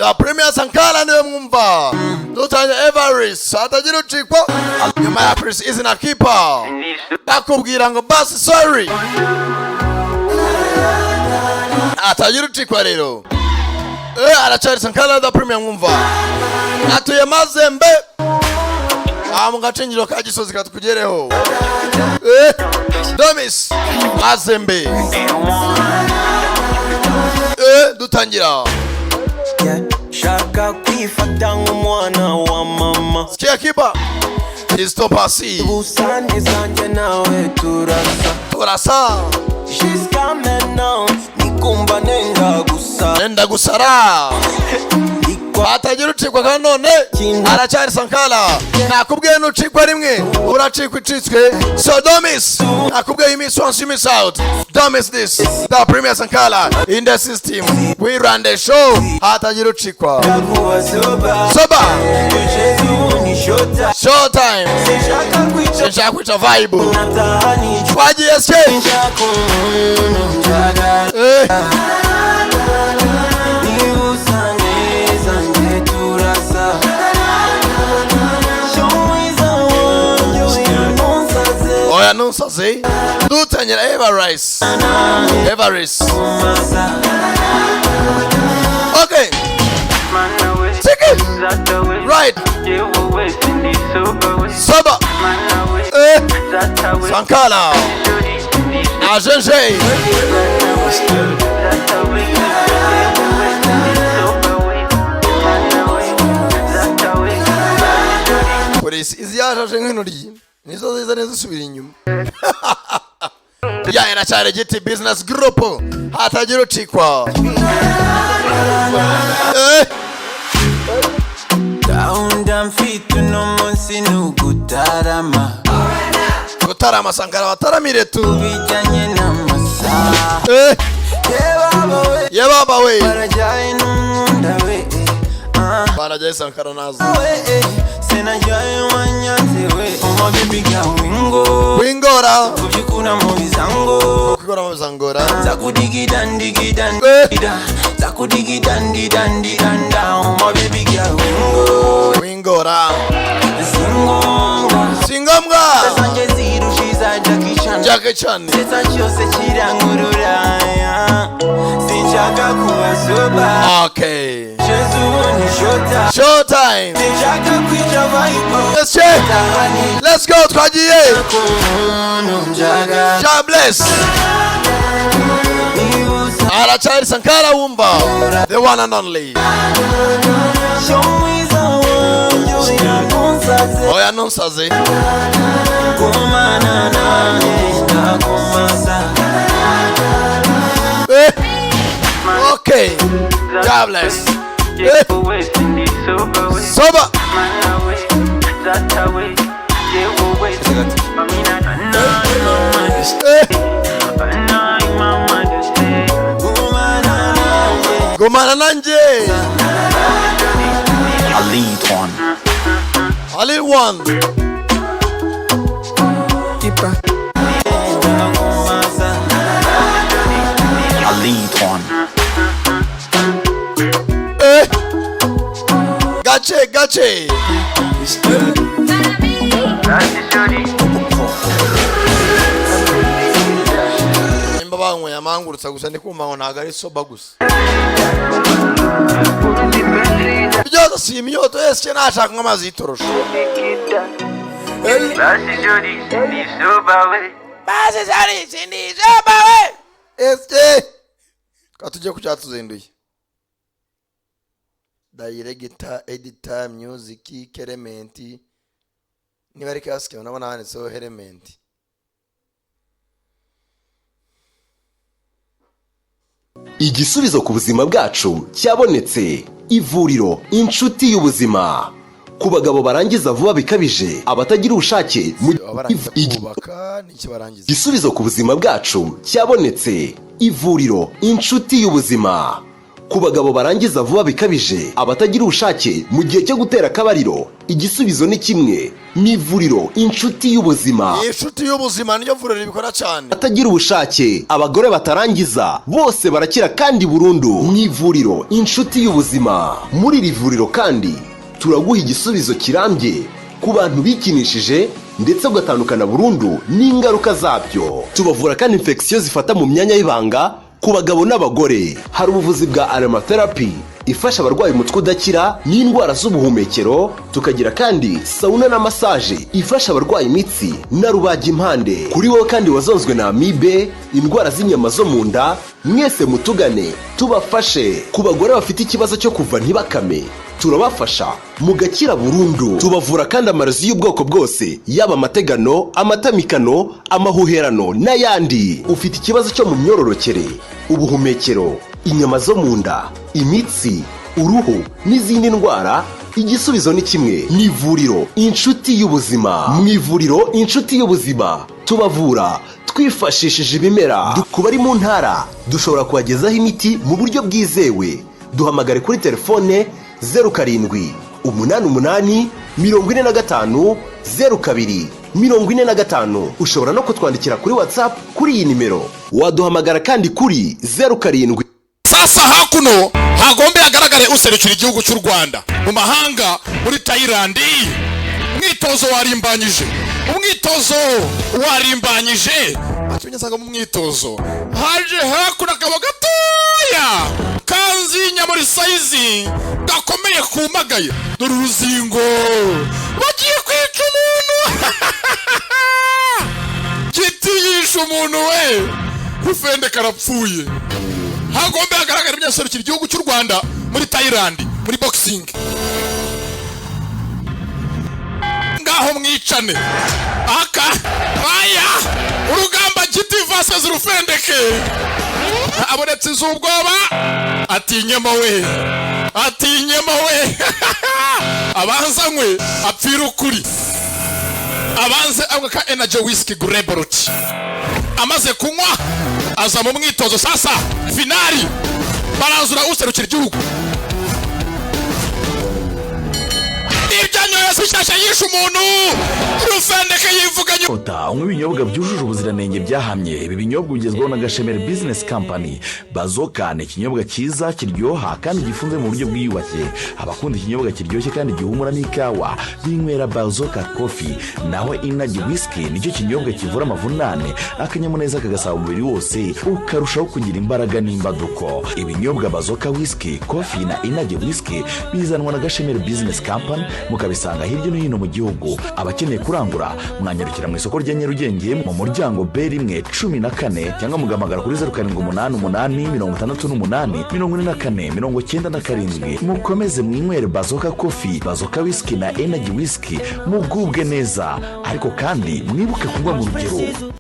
The Premier Sankara niwe mwumva. Dutangiye Everest, hatagira ucikwa. Nyuma ya Chris Easy na Keeper, bakubwira ngo basi sorry, hatagira ucikwa rero. Aracyari Sankara The Premier mwumva, atuye Mazembe aha mu gacengero ka Gisozi katukugereho. Domis Mazembe. Dutangira. Yeah. Shaka kwifata nk'umwana wa mama. Sikia Kiba Kristo pasi. Ubusane zanjye nawe turasa. Turasa. Jusqu'à maintenant nikumva nenda gusa. Nenda gusara. Ikwa Hatagira ucikwa kandi none aracyari Sankara. Nakubwiye, nucikwa rimwe uracikwa icitswe. So don't miss. Nakubwiye, you miss once, you miss out. Don't miss this. The Premier Sankara in the system, we run the show. Hatagira ucikwa. Kuba sober. Soba. Kugeza ubu ni showtime. Show time. Sinshaka kwica. Sinshaka kwica vibe. Nataha nica. Twagiye se. Sinshaka umuntu njagala. Niba usa neza njye turasa. Sho mwiza wanjye, oya ntunsaze. Oya ntusaze. Dutangira Everest, Everest. Masa. Okay. Take it right. Soba. Sankara ajenje. Polisi izi yajaje nk'intoryi nizo ziza ntizisubira inyuma. Ya iracyari Giti Business Group, hatagira ucikwa. Gahunda mfite uno munsi ni ugutarama. Gutarama, Sankara bataramire tu. Bijyanye n'amasaha. Yebaba we. Yebaba we. Barajyaye n'umwunda we, ah. Barajyaye, Sankara nazo. We sinajyaye wanyanze we uma baby girl wingo. Wingora. Kubyikura mu bizango. Kwigora mu bizangora. Zakudigida ndigida. Ndida zakudigida ndida ndida nda uma baby girl wingo. Wingora. Singombwa. Si ngombwa. Zanjye zirushiza Jackie Chan. Jackie Chan. Setsa cyose kirangurura, sinshaka kuba sober. Jesu ubu ni showtime. Show time. Sinshaka kwica vibe. Let's check. Let's go, twagiye. Umuntu njagala. God bless. Niba usa. Aracyari Sankara wumva, the one and only. Sho mwiza wanjye, oya ntunsaze. Oya ntunsaze. Gumana nanjye ndakumasa. Okay, God bless. Soba. Gumana nanjye. Gumana nanjye. I lead one. Ali one. Ndakumasa. I lead one. Gace gace. Nimba banyweye amangurutsa gusa, ndi kumva ngo ntabwo ari soba gusa byose si imyoto yese, nashaka kunywa amazi y'itorosho. Basi sari sindi soba we ese ka tujye ku cyatuzinduye: director, editor, music, Kelement. Niba ari kasike, ndabona handitseho helmet. Igisubizo ku buzima bwacu cyabonetse. Ivuriro Inshuti y'Ubuzima, ku bagabo barangiza vuba bikabije, abatagira ubushake mu Baba barangiza kubaka n'iki barangiza. Igisubizo ku buzima bwacu cyabonetse. Ivuriro Inshuti y'Ubuzima. Ku bagabo barangiza vuba bikabije, abatagira ubushake mu gihe cyo gutera akabariro, igisubizo ni kimwe, ni ivuriro Inshuti y'Ubuzima. Inshuti y'Ubuzima niyo vuriro ribikora cyane. Abatagira ubushake, abagore batarangiza, bose barakira kandi burundu mu ivuriro Inshuti y'Ubuzima. Muri iri vuriro kandi turaguha igisubizo kirambye ku bantu bikinishije ndetse ugatandukana burundu n'ingaruka zabyo. Tubavura kandi infection zifata mu myanya y'ibanga ku bagabo n'abagore. Hari ubuvuzi bwa aromatherapy ifasha abarwaye umutwe udakira n'indwara z'ubuhumekero. Tukagira kandi sauna na massage ifasha abarwaye imitsi na rubagimpande. Kuri wowe kandi wazonzwe na amibe, indwara z'inyama zo mu nda, mwese mutugane tubafashe. Ku bagore bafite ikibazo cyo kuva ntibakame, turabafasha mugakira burundu. Tubavura kandi amarozi y'ubwoko bwose, yaba amategano, amatamikano, amahuherano n'ayandi. Ufite ikibazo cyo mu myororokere, ubuhumekero, inyama zo mu nda, imitsi, uruhu n'izindi ndwara, igisubizo ni kimwe, ni ivuriro Inshuti y'Ubuzima. Mu ivuriro Inshuti y'Ubuzima tubavura twifashishije ibimera. Ku bari mu ntara dushobora kubagezaho imiti mu buryo bwizewe. Duhamagare kuri telefone 0788 45 02 45. Ushobora no kutwandikira kuri WhatsApp kuri iyi nimero. Waduhamagara kandi kuri 07 Sasa hakuno hagombe hagaragare userukira igihugu cy'u Rwanda mu mahanga muri Tayilandi. Umwitozo warimbanyije, umwitozo warimbanyije. Atumenyezaga mu mwitozo haje hakuno akabo gatoya kanzinya muri size gakomeye kumagaye. Dore uruzingo, bagiye kwica umuntu. Giti yishe umuntu we, ufende karapfuye. Hagombe hagaragara ibyaserukira igihugu cy'u Rwanda muri Tayilandi muri boxing. Ngaho mwicane aka aya urugamba, Giti versus Rufendeke. Abonetse iz'ubwoba, atinyemo we, atinyemo we. Abanza anywe apfira ukuri, abanze anywe ka energy whisky greborut. Amaze kunywa aza mu mwitozo. Sasa finali baranzura userukira igihugu. Ibyo anyoye si shyashya, yishe umuntu. Rufendeke yivuganye. Ota unywa ibinyobwa byujuje ubuziranenge byahamye. Ibi binyobwa ugezwaho na Gashemeri Business Company. Bazoka ni ikinyobwa cyiza kiryoha kandi gifunze mu buryo bwiyubashye. Abakunda ikinyobwa kiryoshye kandi gihumura n'ikawa binywera Bazoka Coffee. Naho Energy Whisky nicyo kinyobwa kivura amavunane, akanyamuneza kagasaba umubiri wose, ukarushaho kugira imbaraga n'imbaduko. Ibinyobwa Bazoka Whisky, Coffee na Energy Whisky bizanwa na Gashemeri Business Company, mukabisanga hirya no hino mu gihugu. Abakeneye kurangura mwanyarukira mu isoko rya Nyarugenge mu muryango B1 14, cyangwa mugahamagara kuri 0788 68 44 97. Mukomeze mwinywere Bazoka Coffee, Bazoka Whisky na Energy Whisky, mugubwe neza, ariko kandi mwibuke kunywa mu rugero.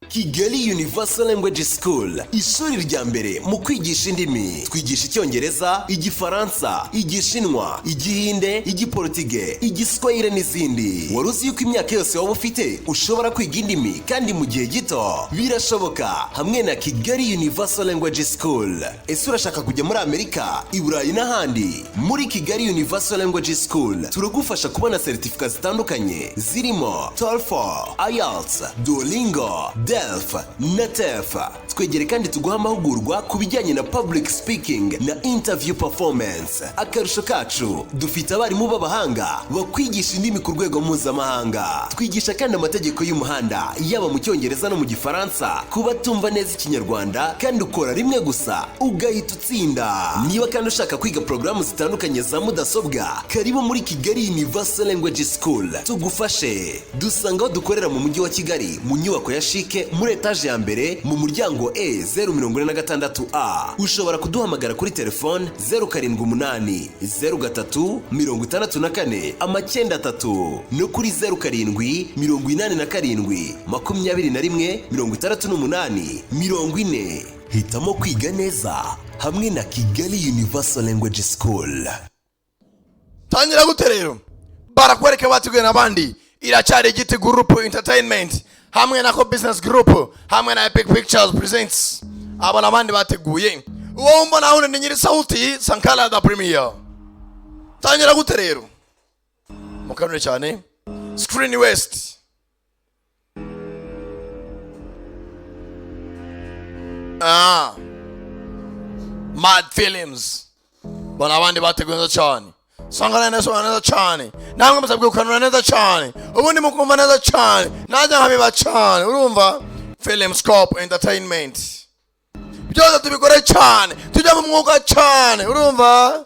Kigali Universal Language School, ishuri rya mbere mu kwigisha indimi. Twigisha Icyongereza, Igifaransa, Igishinwa, Igihinde, Igiportige, Igiswahili n'izindi. Wari uzi yuko imyaka yose waba ufite ushobora kwiga indimi kandi mu gihe gito? Birashoboka hamwe na Kigali Universal Language School. Ese urashaka kujya muri Amerika, i Burayi n'ahandi? Muri Kigali Universal Language School turagufasha kubona seritifika zitandukanye zirimo TOEFL, IELTS, Duolingo, DELF na TEF. Twegere kandi tuguha amahugurwa ku bijyanye na public speaking na interview performance. Akarusho kacu, dufite abarimu b'abahanga bakwigisha indimi ku rwego mpuzamahanga. Twigisha kandi amategeko y'umuhanda yaba mu Cyongereza no mu Gifaransa ku batumva neza Ikinyarwanda, kandi ukora rimwe gusa ugahita utsinda. Niba kandi ushaka kwiga porogaramu zitandukanye za mudasobwa, karibu muri Kigali Universal Language School tugufashe. Dusanga aho dukorera mu mujyi wa Kigali, mu nyubako ya CHIC, muri etaje ya mbere, mu muryango E046 A. Ushobora kuduhamagara kuri telefone 0780 03 64 93 no kuri 0787 21 68 40. Hitamo kwiga neza hamwe na Kigali Universal Language School. Tangira gute rero? Barakwereka bateguye n'abandi. Iracyari Igiti Group Entertainment hamwe na Co Business Group hamwe na Epic Pictures Presents. Abo n'abandi bateguye. Uwo wumva nawe ni nyiri sauti, Sankara da Premier. Tangira gute rero? Mukanure cyane. Screen West. Ah. Mad Films. Bona abandi bateguye neza cyane. Sankara neza neza cyane. Namwe musabwe gukanura neza cyane. Ubundi mukumva neza cyane. Najya nkabiba cyane. Urumva? Film Scope Entertainment. Byose tubikore cyane. Tujya mu mwuga cyane. Urumva?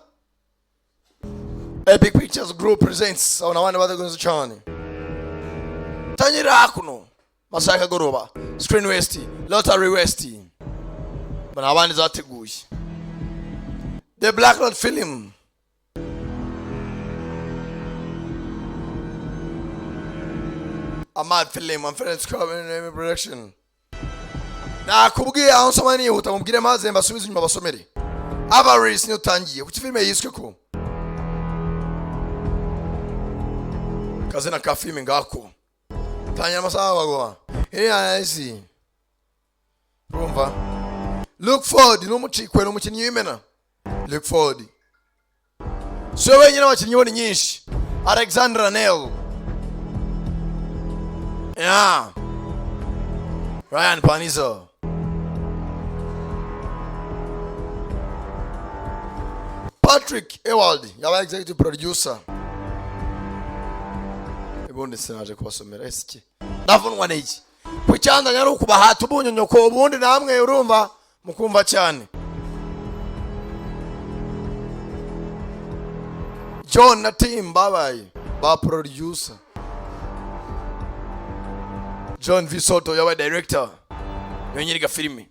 Epic Pictures Group presents. Abona abandi bateguye neza cyane. Tangira hakuno. Masaha y'akagoroba. Screen West, Lottery West. Bona abandi zateguye. The Black Lord Film. Amad Film and Friends Club Production. Nakubwiye aho nsoma nihuta, mubwire maze mbasubize inyuma basomere. Avaris niyo utangiye. Kuki filime yiswe ko? Kazina ka filime ngako. Tangira amasaha bagwa. Iriya isi. Urumva? Luke Ford ni umucikwe, ni umukinnyi w'imena. Luke Ford. Si we wenyine, abakinnyi bo ni nyinshi. Alexandra Nell. Yeah. Ryan Panizo. Patrick Ewald yabaye executive producer. Ubundi sinaje kubasomera ese iki? Ndavunwa n'iki? Ku cyanzanye ari ukubahata ubunyonyoko, ubundi namwe urumva mukumva cyane. John na team babaye ba producer. John V Soto yabaye director. Niwe nyiri filime.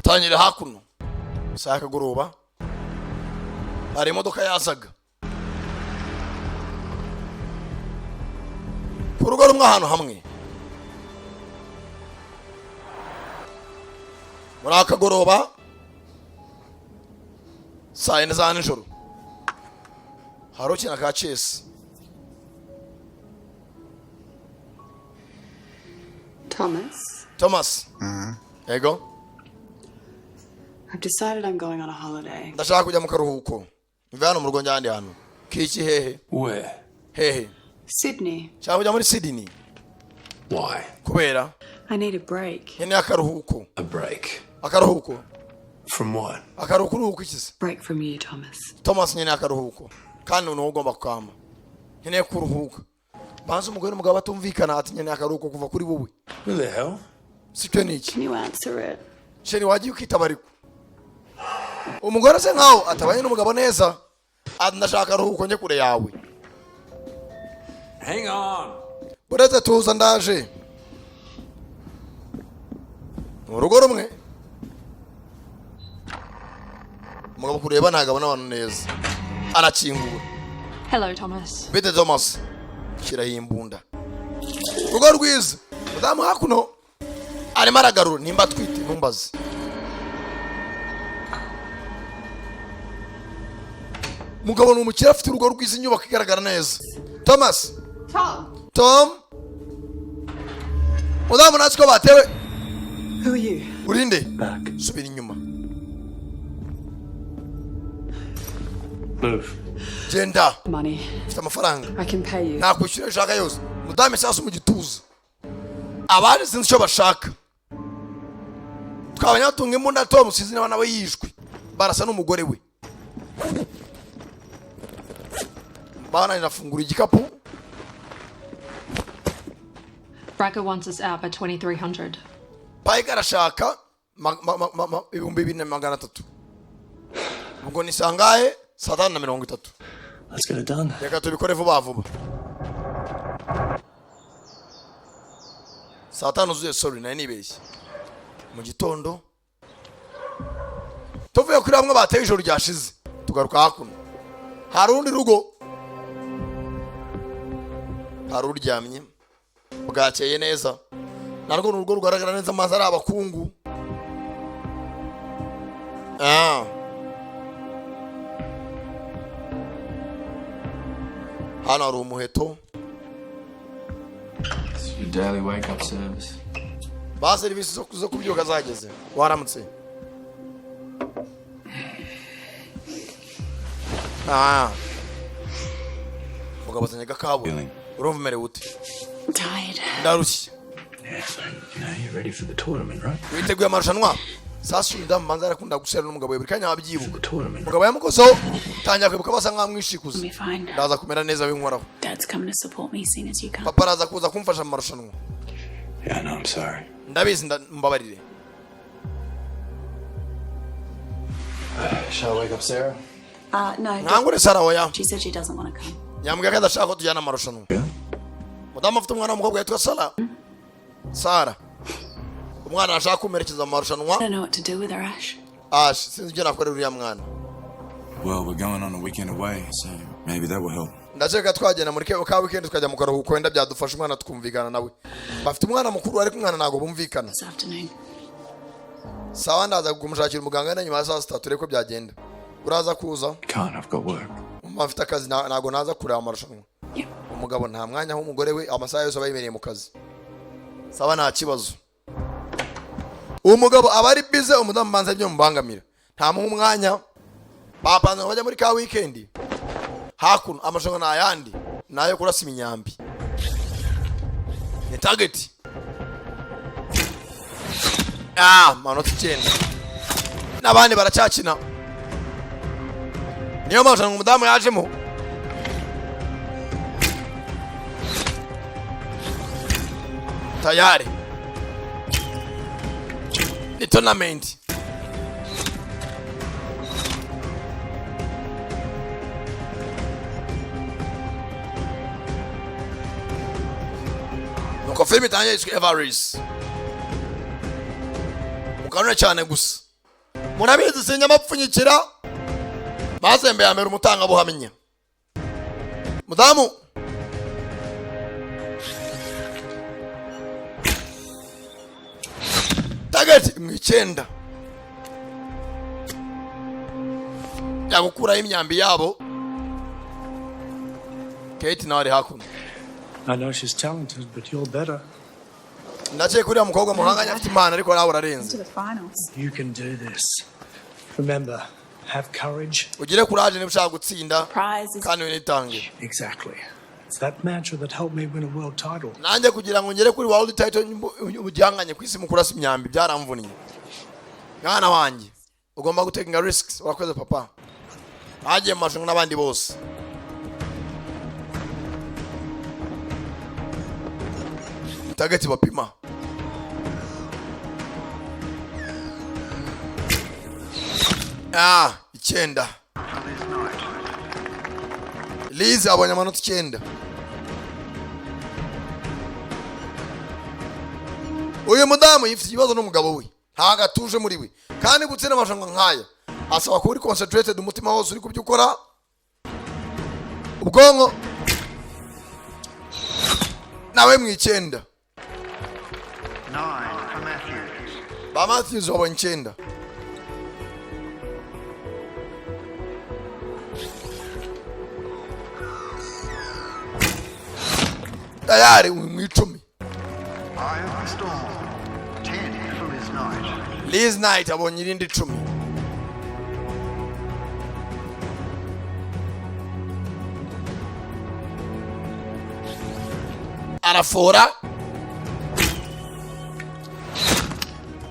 Tangira hakuno. Saa y'akagoroba. Hari imodoka yazaga. Ku rugo rumwe ahantu hamwe. Muri akagoroba saa 4 za nijoro. Hari ukina ka chess. Thomas, Thomas. Yego. I've decided I'm going on a holiday. Ndashaka kujya mu karuhuko. Mve hano mu rugo njya ahandi hantu. Kiki hehe? Where? Hehe. Sydney. Nshaka kujya muri Sydney. Why? Kubera I need a break. nkeneye akaruhuko. A break. Akaruhuko. From what? Akaruhuko uruhuko iki se? Break from you, Thomas. Thomas, nkeneye akaruhuko. Kandi ni wowe ugomba kukama. Nkeneye kuruhuka. Banza umugore n'umugabo batumvikana, ati nkeneye akaruhuko kuva kuri wowe. Who the hell? Sicyo ni iki? Can you answer it? Chérie, wagiye ukitaba ariko. Umugore asa nkaho atabanye n'umugabo neza. Ati ndashaka akaruhuko njye kure yawe. Hang on. Uretse tuza ndaje. Ni urugo rumwe. Umugabo kureba ntabwo abona abantu neza. Arakingura. Hello, Thomas. Bite Thomas. Shyiraho imbunda. Urugo rwiza. Mudamu hakuno arimo aragarura nimba atwite ntumbaze. Mugabo ni umukire, afite urugo rwiza, inyubako igaragara neza. Thomas. Tom! Tom. Mudamu ntazi ko batewe. Who are you? Urinde. Back. Subira inyuma. Move. Genda. Money. Mfite amafaranga. I can pay you. Nakwishyura ayo ushaka yose. Mudamu isasu mu gituza. Abaje sinzi icyo bashaka. Twabanya batunga imbunda, Tom sinzi niba nawe yishwe. Barasa n'umugore we. Bananira afungura igikapu. Bracker wants us out by 2300. Payike arashaka 2300. Ubwo ni sangahe? 5:30. Let's get it done. Reka tubikore vuba vuba. 5:00 zuzuye, sorry, nari nibeshye. Mu gitondo tuvuye kuri bamwe bateye ijoro ryashize, tugaruka hakuno. Hari urundi rugo. Hari uryamye. Bwakeye neza. Narwo ni urugo rugaragara neza, amazi ari abakungu. Ah. Hano hari umuheto. It's your daily wake up service. Ba serivisi zo kubyuka zageze. Waramutse. Ah, mugabo azanye agakabu. Urumva umerewe ute? Tired. Ndarushye. Yeah, but you know, you're ready for the tournament, right? Witeguye amarushanwa? Sasa uyu mudamu manza arakunda gusera n'umugabo we buri kanya, wabyibuka. Tournament. Umugabo yamukozeho, tangira kwibuka, basa nk'amwishikuza. I'll be fine. Ndaza kumera neza, winkoraho. Dad's coming to support me soon as you come. Papa araza kuza kumfasha mu marushanwa. Yeah, no, I'm sorry. Ndabizi, mbabarire. Shall I wake up Sarah? No. Nkangure Sara? Oya. She said she doesn't want to come. Yambwiye ko adashaka ko tujyana amarushanwa. Mudamu afite umwana w'umukobwa witwa Sara. Sara, umwana arashaka kumuherekeza mu marushanwa. I don't know what to do with her, Ash. Ash, sinzi ibyo nakorera uriya mwana. Well, we're going on a weekend away, so maybe that will help. Ndakeka twagenda muri ka weekend, tukajya mu karuhuko, wenda byadufasha umwana tukumvikana nawe. Bafite umwana mukuru, ariko umwana ntabwo bumvikana. This afternoon. Sawa, ndaza kumushakira umuganga na nyuma ya saa 6, turebe ko byagenda. Uraza kuza? Can't, I've got work. Mama, afite akazi, ntabwo naza kureba amarushanwa. Umugabo nta mwanya w'umugore we, amasaha yose aba yibereye mu kazi. Sawa, nta kibazo. Uwo mugabo aba ari bize, umudamu banza ibyo mubangamira, ntamuha umwanya. Bapanze ngo bajya muri ka weekend hakuno. Amarushanwa ni ayandi, ni ayo kurasa imyambi, ni target. Ah, amanota 9 n'abandi baracyakina. Niyo marushanwa umudamu yajemo. Tayari ni tournament. Nuko filime itangiye, yitwa Everest. Mukanure cyane gusa, murabizi sinyamapfunyikira mazembe yambera umutangabuhamya. Mudamu target mu 9 yagukuraho imyambi yabo. Kate nawe ari hakuno. I know she's talented, but you're better. Ndakeka uriya mukobwa muhanganye afite impano, ariko nawe urarenze. To the finals. You can do this. Remember, have courage. Ugire courage niba ushaka gutsinda. Prize is Kandi winitange. Exactly. It's that mantra that helped me win a world title. Nanjye kugira ngo ngere kuri world title ugihanganye ku isi mu kurasa imyambi byaramvunnye. Mwana wanjye, ugomba gutekinga risks. Urakoze, papa. Bagiye mu marushanwa n'abandi bose. Target bapima. Ah, 9. Liz abonye amanota 9. Uyu mudamu yifite ikibazo n'umugabo we, ntabwo atuje muri we. Kandi gutsinda amarushanwa nk'aya asaba kuba uri concentrated, umutima wose uri ku byo ukora, ubwonko nawe mu 9. Ba Matthews babonye 9. Tayari mu 10. Liz Knight abonye irindi 10. Arafora,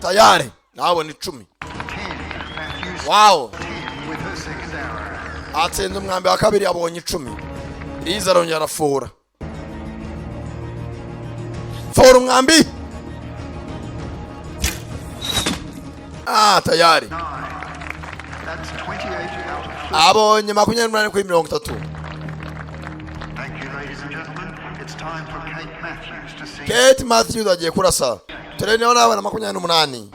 tayari nabona 10. Wow, atsinze umwambi wa kabiri, abonye 10. Liz arongera arafora, fora umwambi. Ah, tayari abonye 28 kuri 30. Thank you, ladies and gentlemen. It's time for Kate Matthews to see. Kate Matthews agiye kurasa, turebe niba nabona 28.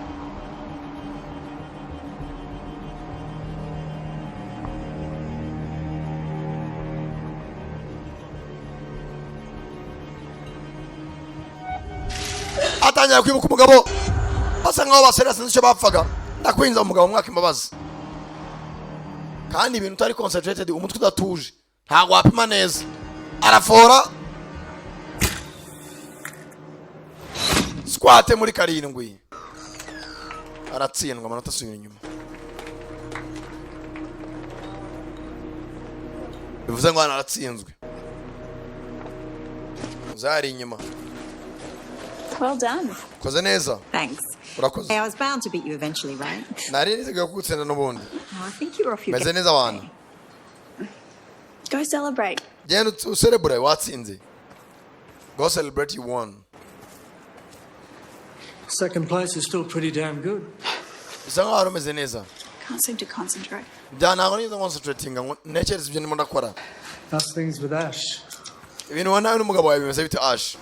Atangira kwibuka umugabo, basa nkaho baserera, sinzi icyo bapfaga. Ndakwinza umugabo mwaka imbabazi. Kandi ibintu utari concentrated, umutwe udatuje, ntabwo wapima neza. Arafora. Squat muri karindwi, aratsindwa, amanota asubira inyuma, bivuze ngo hano aratsinzwe, zari inyuma. Well done. Koze neza. Thanks. Urakoze. Hey, I was bound to beat you eventually, right? Nari niteguye kugutsinda n'ubundi. Oh, I think you were off your Meze game. neza abantu. Go celebrate. Genda userebure, watsinze. Go celebrate, you won. Second place is still pretty damn good. Bisa nkaho wari umeze neza. Can't seem to concentrate. Bya ntabwo nigeze concentratinga ngo ntekereze ibyo ndimo ndakora. How's things with Ash? Ibintu ubona nawe n'umugabo wawe bimeze bite, Ash?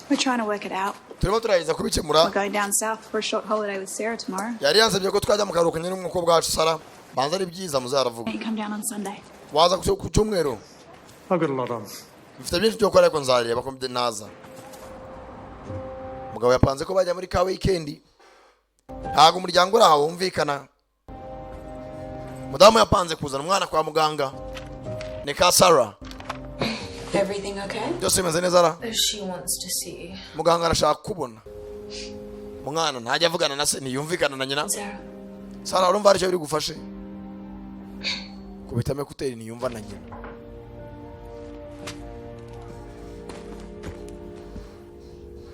We're trying to work it out. Turimo turageza kubikemura. We're going down south for a short holiday with Sarah tomorrow. Yari yansabye ko twajya mu karuhuko nyine n'umukobwa wacu Sara, banza ari byiza muzaravuga. You come down on Sunday. Waza ku cyumweru? I've got a lot on. Mfite byinshi byo gukora, ariko nzareba ko naza. Umugabo yapanze ko bajya muri ka weekend, ntabwo umuryango uri aho wumvikana. Mudamu yapanze kuzana umwana kwa muganga, ni ka Sara. Everything okay? Byose bimeze neza ra? She wants to see. Muganga arashaka kubona umwana, ntajya avugana na se, ntiyumvikana na nyina. Sarah. Sara, urumva hari icyo biri gufashe kubitamo écouteurs, ntiyumva na nyina.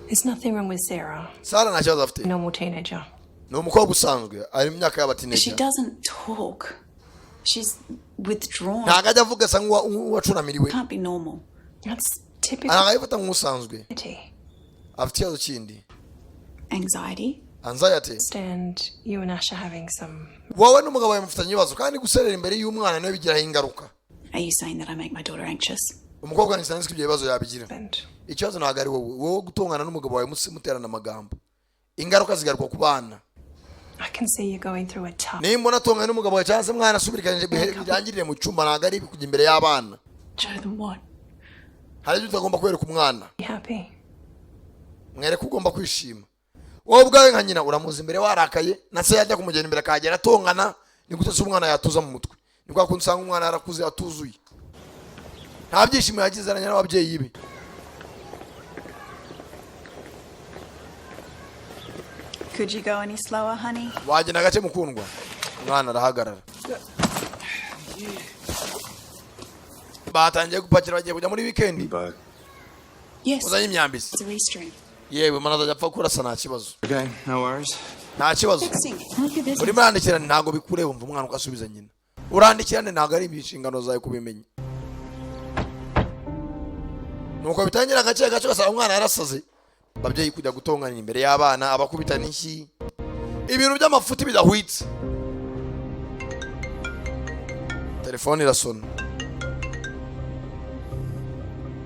There's nothing wrong with Sarah. Sara nta kibazo afite. Normal teenager. Ni umukobwa usanzwe, ari mu myaka She y'abateenager. doesn't talk. She's withdrawn. Ntabwo ajya avuga, asa nk'uwacunamiriwe. Can't be normal. That's typical. Ntabwo ayifata nk'usanzwe, afite ikibazo kindi. Anxiety. Anxiety. Stand you and Ash are having some Wowe n'umugabo wawe mufitanye ibibazo, kandi guserera imbere y'umwana niwe bigiraho ingaruka. Are you saying that I make my daughter anxious? Umukobwa ntisanzwe ibyo bibazo yabigira. Ikibazo ntabwo ari wowe, wowe gutongana n'umugabo wawe muterana amagambo, ingaruka zigaruka ku bana. I can see you going through a tough Nimba unatongana n'umugabo wawe cyangwa se mwanasubirikanyije, birangirire mu cyumba, ntabwo ari kujya imbere y'abana. Show them what? Hari ibyo utagomba kwereka umwana. Be happy. Mwereke ugomba kwishima. Wowe ubwawe nka nyina uramuza imbere warakaye, na se yajya kumugenda imbere akahagera atongana, ni gute se umwana yatuza mu mutwe? Ni kwa kundi usanga umwana yarakuze atuzuye, nta byishimo yagize na n'ababyeyi be. Could you go any slower, honey? Wagenda gake mukundwa? Umwana arahagarara. Batangiye gupakira, bagiye kujya muri weekend. Yes. Uzanye imyambi se? It's a restring. Yewe mana, azajya apfa kurasa, nta kibazo. Okay, no worries. Nta kibazo. Fixing. Not your business. Urimo urandikirane, ntabwo bikureba. Umva umwana uko asubiza nyina: urandikirane, ntabwo ari inshingano zawe kubimenya. Nuko bitangira gake gake, ugasanga umwana yarasaze. Ababyeyi kujya gutongana imbere y'abana, abakubita n'inshyi, ibintu by'amafuti bidahwitse. Telefone irasona.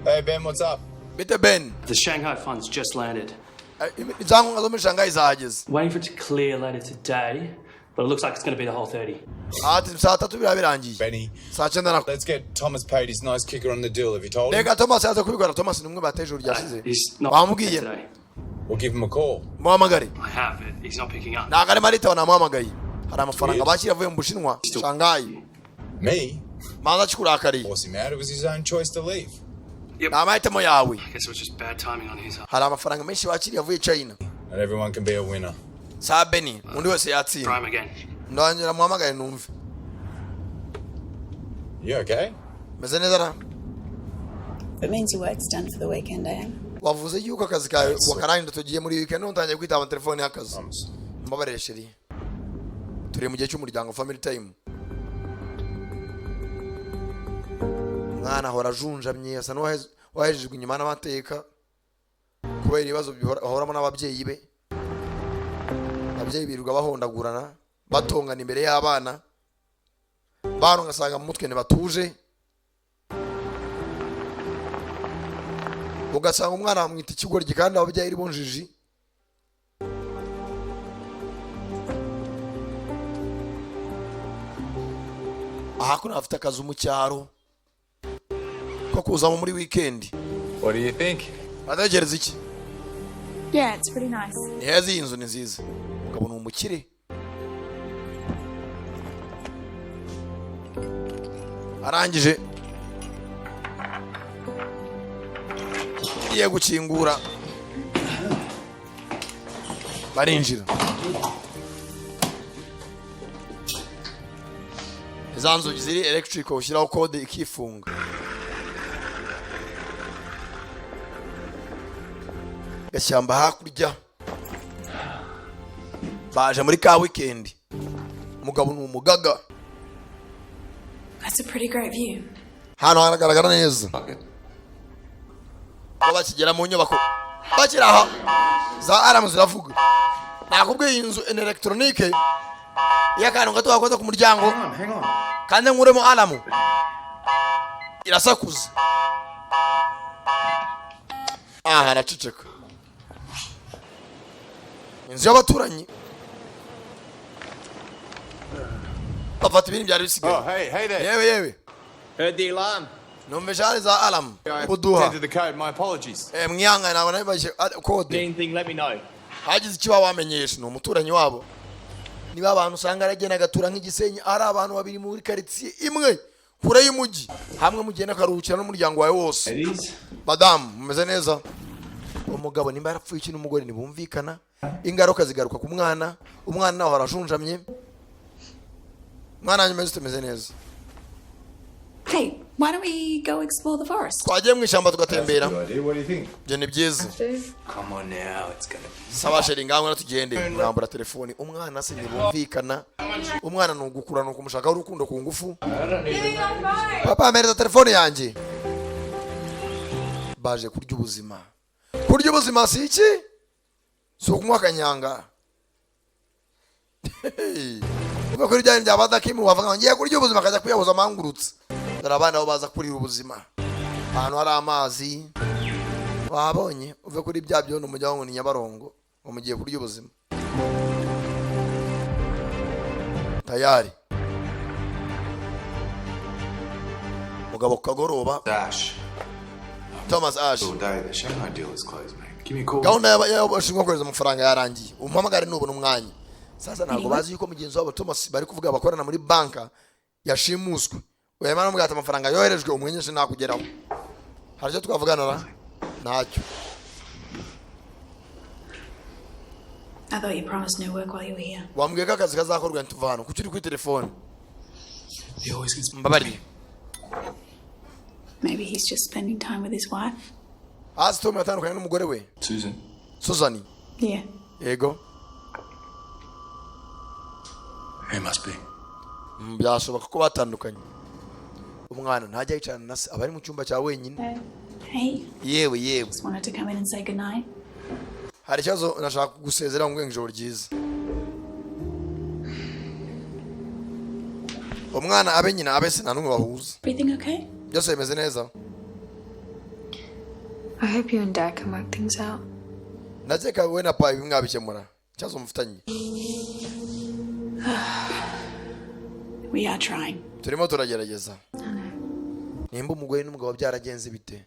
Hey Ben, what's up? Bite Ben? The Shanghai funds just landed. Ibyangombwa zo muri Shanghai zahageze. Waiting for it to clear later today, but it looks like it's going to be the whole 30. Ati saa 3 biraba birangiye. Benny. Saa 9 nako. Let's get Thomas paid his nice kicker on the deal. Have you told him? Reka Thomas yaza kubikora. Thomas ni umwe bateje ijoro ryashize. He's not Wamubwiye? today. We'll give him a call. Muhamagare. I have it. He's not picking up. Ntabwo arimo aritaba, namuhamagaye. Hari amafaranga bakira avuye mu Bushinwa, Shanghai. Me? Manza kikurakariye. Force him out. It was his own choice to leave. Ni amahitamo yawe. I guess it was just bad timing on his Hari amafaranga menshi bakiriye avuye China. Not everyone can be a winner. Sa Beni, undi wese yatsinda. Try him again. Ndongera muhamagare numve. You okay? Meze neza ra? It means your work's done for the weekend, eh? Wavuze yuko akazi kawe wakarangira, tugiye muri weekend, none utangiye kwitaba telefone y'akazi. Mbabarire chérie, turi mu gihe cy'umuryango, family time. Umwana ahora ajunjamye, asa n'uwahejejwe inyuma n'amateka kubera ibibazo bahoramo n'ababyeyi be. Ababyeyi birirwa bahondagurana, batongana imbere y'abana bana, ugasanga mu mutwe ntibatuje, ugasanga umwana bamwita ikigoryi kandi ababyeyi ari bo njiji. Aha kuno afite akazi mu cyaro ko kuzamo muri weekend. What do you think? Atekereza iki? Yeah, it's pretty nice. Ni heza, iyi nzu ni nziza. Umugabo ni umukire, arangije igiye gukingura. Barinjira, za nzugi ziri electric, ushyiraho kode ikifunga. Gashyamba hakurya, baje muri ka weekend. Umugabo ni umugaga. That's a pretty great view. Hano haragaragara neza. Aho bakigera mu nyubako, bakiri aha, za alarm ziravuga. Nakubwiye, iyi nzu ni elegitoronike. Iyo akantu gato gakoze ku muryango kandi nkuremo alarm irasakuza. Aha araceceka. Inzu y'abaturanyi, bafata ibindi byari bisigaye. Oh, hey, hey there. Yewe yewe. Heard the alarm. Numvise hari za alarm. I Uduha. entered the code. My apologies. Mwihangane, ntabwo nabibashye kode. Anything, let me know. Hagize icyo wamenyesha. Ni umuturanyi wabo. Niba abantu usanga aragenda agatura nk'igisenyi, ari abantu babiri muri karitsiye imwe kure y'umujyi, hamwe mugenda akaruhukira n'umuryango wawe wose. Madamu, mumeze neza? Umugabo nimba yarapfuye iki n'umugore ntibumvikana, ingaruka zigaruka ku mwana. Umwana nawe arajunjamye. Mwana wanjye, umeze utumeze neza? Hey, why don't we go explore the forest? Twagiye mu ishyamba tugatembera? Good idea. What do you think? Ibyo ni byiza. Come on now. It's gonna be. Sawa chéri, ngaho tugende. Mwambura telefoni. Umwana se ntibumvikana. Umwana ni ugukura, ni ukumushakaho urukundo ku ngufu. Papa, mpereza telefone yanjye. Baje kurya ubuzima. Kurya ubuzima si iki? Si ukunywa akanyanga. Uva kuri bya bya badakimu bavuga ngo ngiye kurya ubuzima, akajya kwiyahuza amangurutse. Dore abana bo baza kurira ubuzima ahantu hari amazi wabonye. Uve kuri bya byondo mujya ngo ni Nyabarongo, ngo mugiye kurya ubuzima. Tayari mugabo ku kagoroba. Ash. Thomas Ash. All day. The Shanghai deal is closed, mate. Give me a call. Gahunda y'abashinzwe kohereza amafaranga yarangiye, umpamagare nubona umwanya. Sasa ntabwo bazi yuko mugenzi wabo Thomas bari kuvuga bakorana muri banka yashimuswe. Uyamara namubwira ati amafaranga yoherejwe umwenyeshe ntakugeraho. Hari icyo twavugana ra? Ntacyo. I thought you promised no work while you were here. Wambwiye ko akazi kazakorwa ntituva hano. Kuki uri kuri telefone? Mbabarire. Maybe he's just spending time with his wife. Hasi Tom yatandukanye n'umugore we. Susan. Susan. Yeah. Yego. It must be. Byashoboka ko batandukanye. Umwana ntajya yicarana na se, aba ari mu cyumba cya wenyine. Hey, Yewe yewe. just wanted to come in and say goodnight. Hari ikibazo? Nashaka kugusezera ngo ijoro ryiza. Umwana abe nyina abe se nta n'umwe bahuza. Everything okay? Byose bimeze neza? I hope you and Dad can work things out. Ndakeka wowe na pa ibi mwabikemura, ikibazo mufitanye. We are trying. Turimo turagerageza. Nimba umugore n'umugabo byaragenze bite?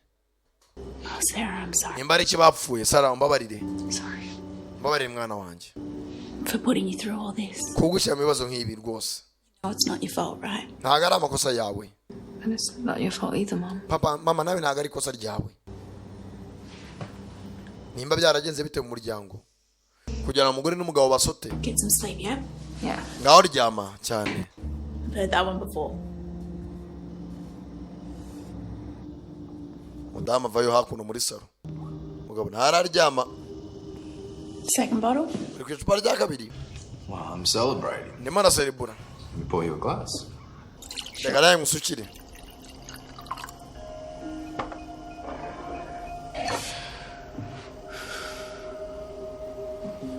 Oh, Sarah, I'm sorry. Nimba ari iki bapfuye? Sara, umbabarire. Sorry Mbabarire mwana wanjye. for putting you through all this. Kugushyira mu bibazo nk'ibi rwose. Oh, it's not your fault, right? Ntabwo ari amakosa yawe. And it's not your fault either, Mom. Papa, mama, nawe ntabwo ari ikosa ryawe. Nimba byaragenze bite mu muryango kugira ngo umugore n'umugabo basote? Get some sleep, yeah? Yeah. Ngaho ryama cyane. I've heard that one before. Umudamu avayo hakuno muri saro, umugabo ntararyama. Second bottle? Uri ku icupa rya kabiri. Well, I'm celebrating. Ndimo araserebura. Let me pour you a glass. Reka nawe musukire.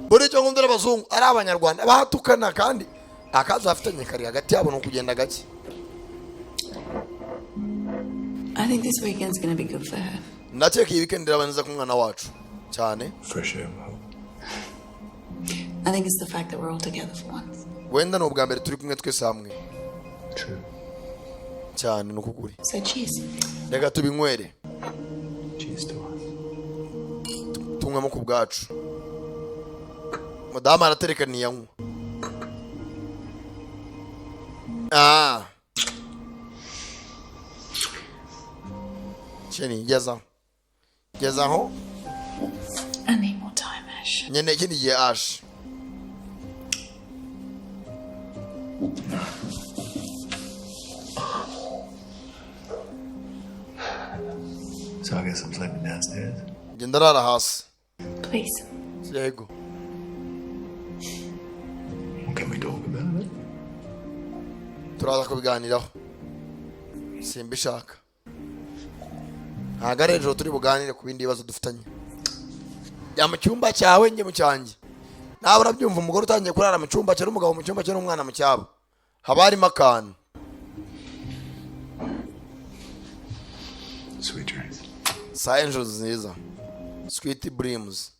Buri icyo nkundira abazungu, ari abanyarwanda batukana kandi akazi bafitanye kari hagati yabo ni ukugenda gake. I think this weekend's gonna be good for her. Ndakeka iyi weekend iraba nziza ku mwana wacu cyane. Fresh air. I think it's the fact that we're all together for once. Wenda ni ubwa mbere turi kumwe twese hamwe. Cyane, ni ukukuri. So cheers. Reka tubinywere. Cheers to us. Tunywemo ku bwacu. Mudamu aratereka ntiyanywa. Ah chéri, gezaho, gezaho. I need more time, Ash. Ash. Nyene ikindi gihe, Ash. So I guess I'm sleeping downstairs. Njye ndarara hasi. Please. Yego. Can we talk about it? Turaza kubiganiraho, simbishaka, ntabwo ari ejo turi buganire ku bindi bibazo dufitanye. Jya mu cyumba cyawe, njye mu cyanjye. Nawe urabyumva, umugore utangiye kurara mu cyumba cye n'umugabo mu cyumba cye n'umwana mu cyabo, haba harimo akantu. Sweet dreams. Saa angels nziza, sweet dreams.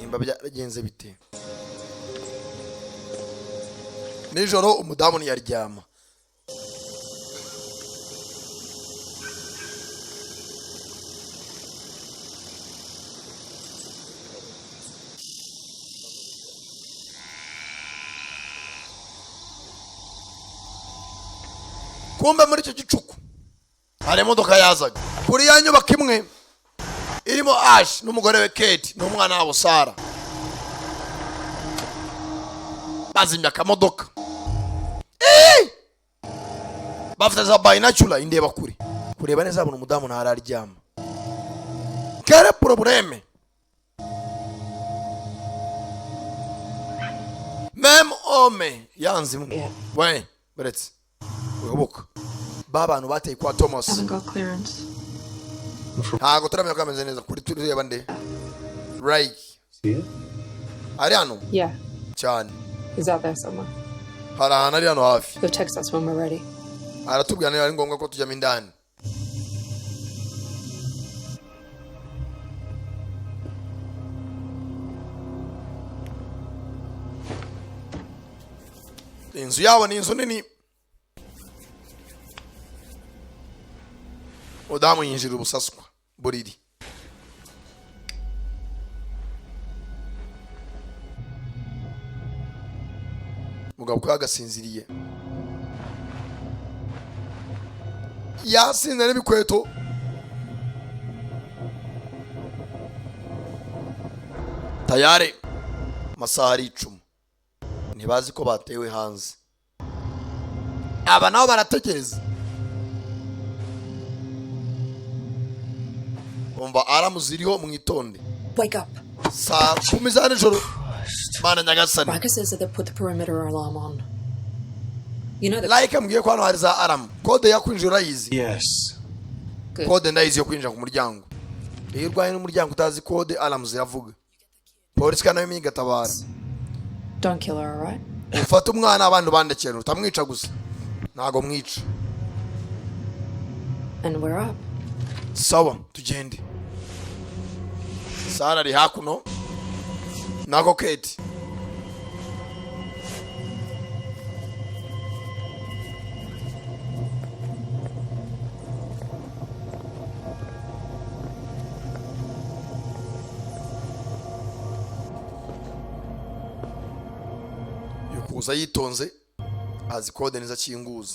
Nimba byaragenze bite nijoro, umudamu ntiyaryama. Kumbe muri icyo gicuku hari imodoka yazaga kuri ya nyubako imwe irimo Ash n'umugore we Kate n'umwana wabo Sara. Bazimya akamodoka. Eh! Bafite za binocular, indeba kure, kureba neza, babona umudamu ntararyama. Quel problème, même homme yanze imwe we baretse wihubuka ba bantu bateye kwa Thomas. Haven't got clearance. Ntabwo turamenya ko ameze neza. Kuri tureba nde? Right, ari hano. Yeah, cyane. He's out there somewhere. Hari ahantu ari hano hafi. He'll text us when we're ready. Aratubwira niba ari ngombwa ko tujyamo indani. Inzu yabo ni inzu nini. Mudamu yinjira ubusaswa buriri. Mugabo ko yagasinziriye, yasinze n'ibikweto. Tayari amasaha ari 10, ntibazi ko batewe hanze. Aba nabo barategereza, umva alarm ziriho, mwitonde. Wake up. Saa 10 za nijoro, mana nyagasani. Riker says that they put the perimeter alarm on. You know the Like mbwiye ko hano hari za alarm. Kode ya kwinjira urayizi? Yes. Good. Kode ndayizi yo kwinjira ku muryango. Iyo urwaye n'umuryango utazi kode, alarm ziravuga, polisi kandi nayo igatabara. Don't kill her, all right? Ufate umwana, abandi ubandekera, utamwica gusa. Ntago mwica. And we're up. Sawa, tugende. Sara ari hakuno nako Kate. Yukuza yitonze, azi kode neza, akinguza.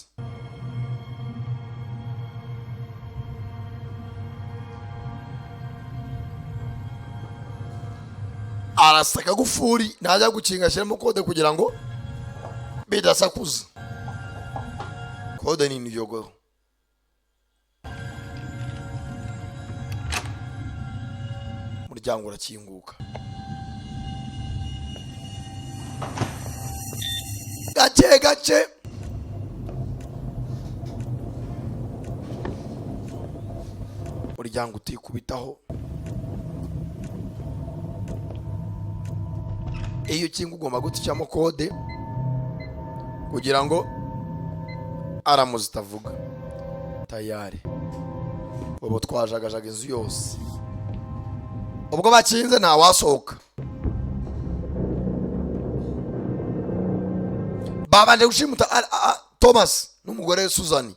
Arasaka gufuri, ntajya gukinga, ashyiramo kode kugira ngo bidasakuza. Kode ni inyogo. Umuryango urakinguka gake gake. Umuryango utikubitaho. Iyo ukinga ugomba guticamo kode kugira ngo alarm zitavuga. Tayari ubu twajagajaga inzu yose. Ubwo bakinze ntawasohoka. Babanje gushimuta Thomas n'umugore we Suzani,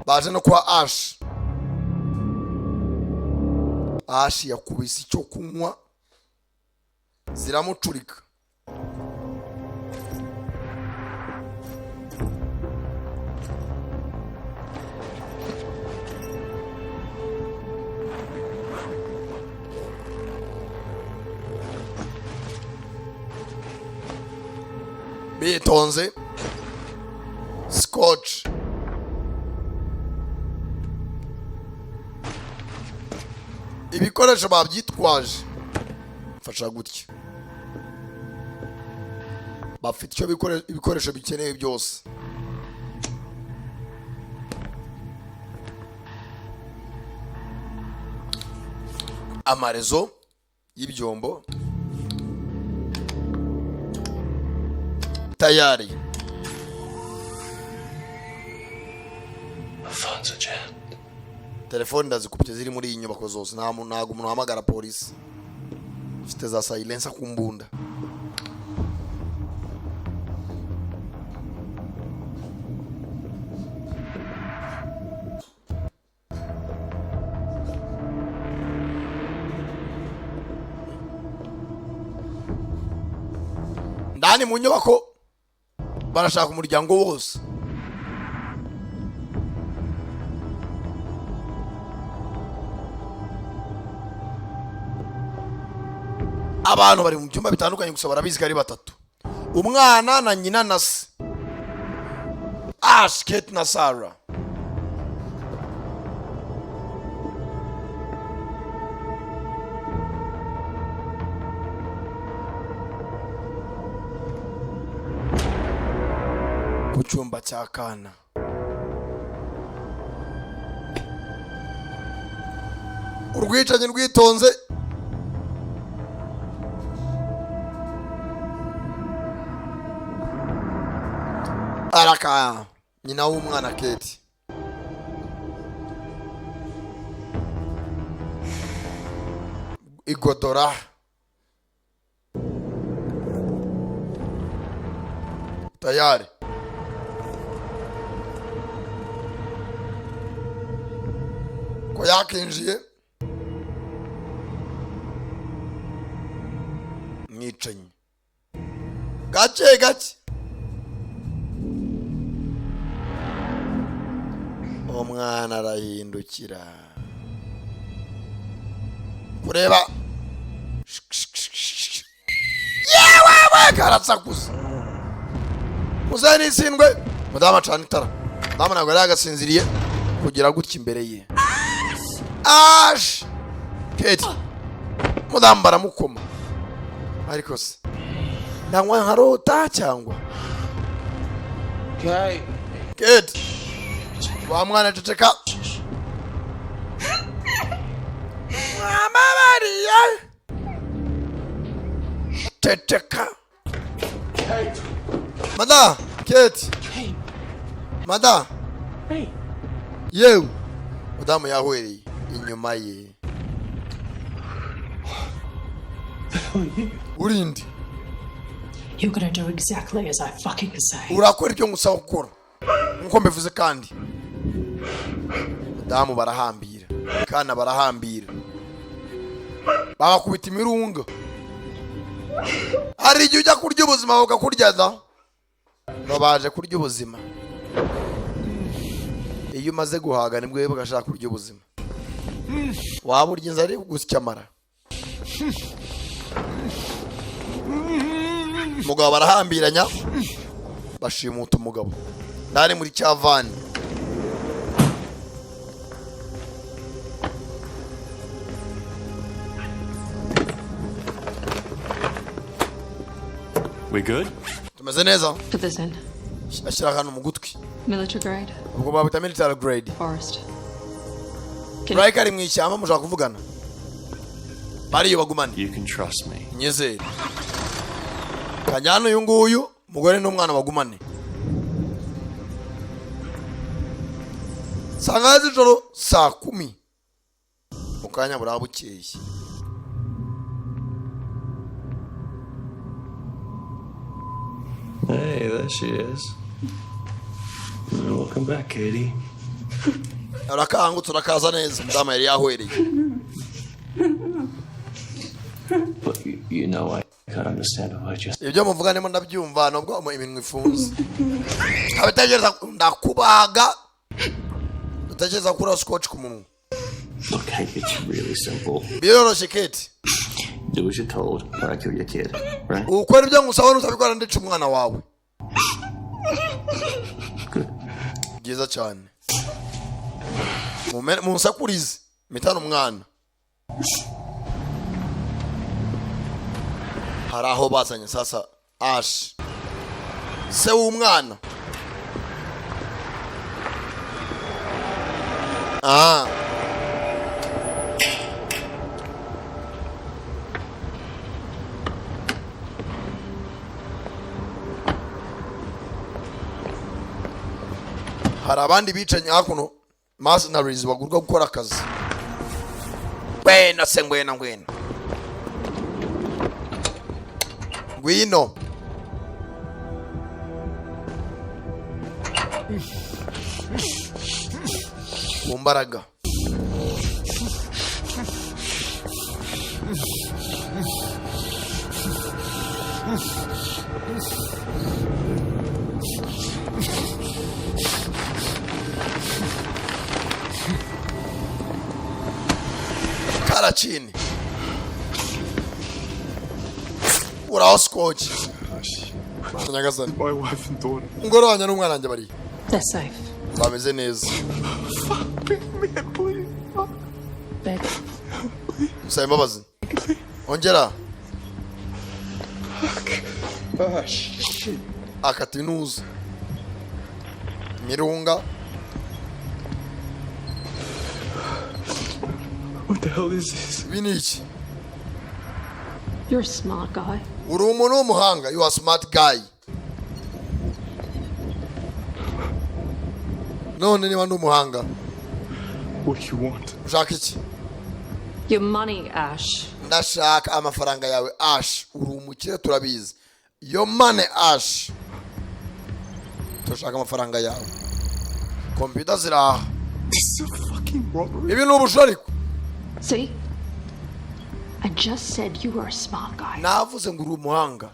baje no kwa Ash. Ash yakubise icyo kunywa, ziramucurika. Bitonze, scotch ibikoresho babyitwaje, fasha gutya, bafite icyo ibikoresho bikenewe byose. Amarezo y'ibyombo tayari. Phones are jammed. Telefoni ndazikubye ziri muri iyi nyubako zose, nta muntu, ntabwo umuntu uhamagara polisi. Ifite za silencer ku mbunda. Ndani mu nyubako barashaka umuryango wose. Abantu bari mu byumba bitandukanye, gusa barabizi ko ari batatu: umwana na nyina na se, Ash, Kate na Sarah. Ku cyumba cya kana urwicanyi rwitonze. Araka nyina w'umwana Kate igodora tayari. Ko yakinjiye mwicanyi gake gake, umwana arahindukira kureba, yewewe, karasakuza muzehe n'isindwe. Mudamu acana itara. Mudamu ntabwo yari yagasinziriye kugira gutya imbere ye. Ash, Kate, mudamu baramukoma. Ariko se nanywa nkarota cyangwa? Kate, wa mwana, ceceka, mwamabariye, ceceka. Mada, Kate, mada, yewe. Mudamu yahwereye inyuma ye. Urinde? You're gonna do exactly as I fucking say. Urakora ibyo ngusaba gukora nkuko mbivuze. Kandi mudamu barahambira, kana barahambira, babakubita imirunga. Hari igihe ujya kurya ubuzima bukakurya da. Ngo baje kurya ubuzima, iyo umaze guhaga nibwo wibuka ashaka kurya ubuzima. Waba urya inzara iri gusya amara. Umugabo barahambiranya, bashimuta umugabo ndani muri cyavani. We good? Tumeze neza? Put this in. Ashyira akantu mu gutwi. Military grade. Ubwo babita military grade. Forest. Rayika ari mu ishyamba, mushaka kuvugana bariyo bagumane. You can trust me. Nyizere kajyana uyu nguyu umugore n'umwana bagumane. Saa ngahe z'ijoro? Saa 10 mu kanya buraba bukeye. Hey, there she is. Welcome back, Katie. Urakangutse, urakaza neza. Umudamu yari yahwereye. But you know, I can't understand a word you're Ibyo muvuga ndimo ndabyumva nubwo iminwa ifunze. Abitekereza ndakubaga, utekereza kuri scotch ku munwa. Look, Kate, it's really simple. Biroroshye, Kate. Do as you're told, or I kill your kid, right? Ukora ibyo ngusaba, nutabikora ndica umwana wawe. Byiza cyane. Munsakurize mitano umwana. Hari aho bazanye sasa Ash, se w'umwana. Ah, hari abandi bicanyi hakuno, mercenaries bagurwa gukora akazi. Ngwino se, ngwino, ngwino, ngwino. Ku mbaraga karachini uraho scotch. Nyagasani. My wife and daughter. Umugore wanjye n'umwana wanjye bari They're safe. bameze neza. Beg. Musaba imbabazi, ongera. Ah, shit. Akata intuza imirunga. What the hell is this? Ibi ni iki? You're a smart guy. Uri umuntu w'umuhanga, you are smart guy. None niba ndi umuhanga, What do you want? ushaka iki? Your money, Ash. Ndashaka amafaranga yawe, Ash. Uri umukire, turabizi. Your money, Ash. Turashaka amafaranga yawe. Kompiyuta ziraha. This is a fucking robbery. Ibi ni ubujura ariko. See? I just said you were a smart guy. Navuze ngo uri umuhanga.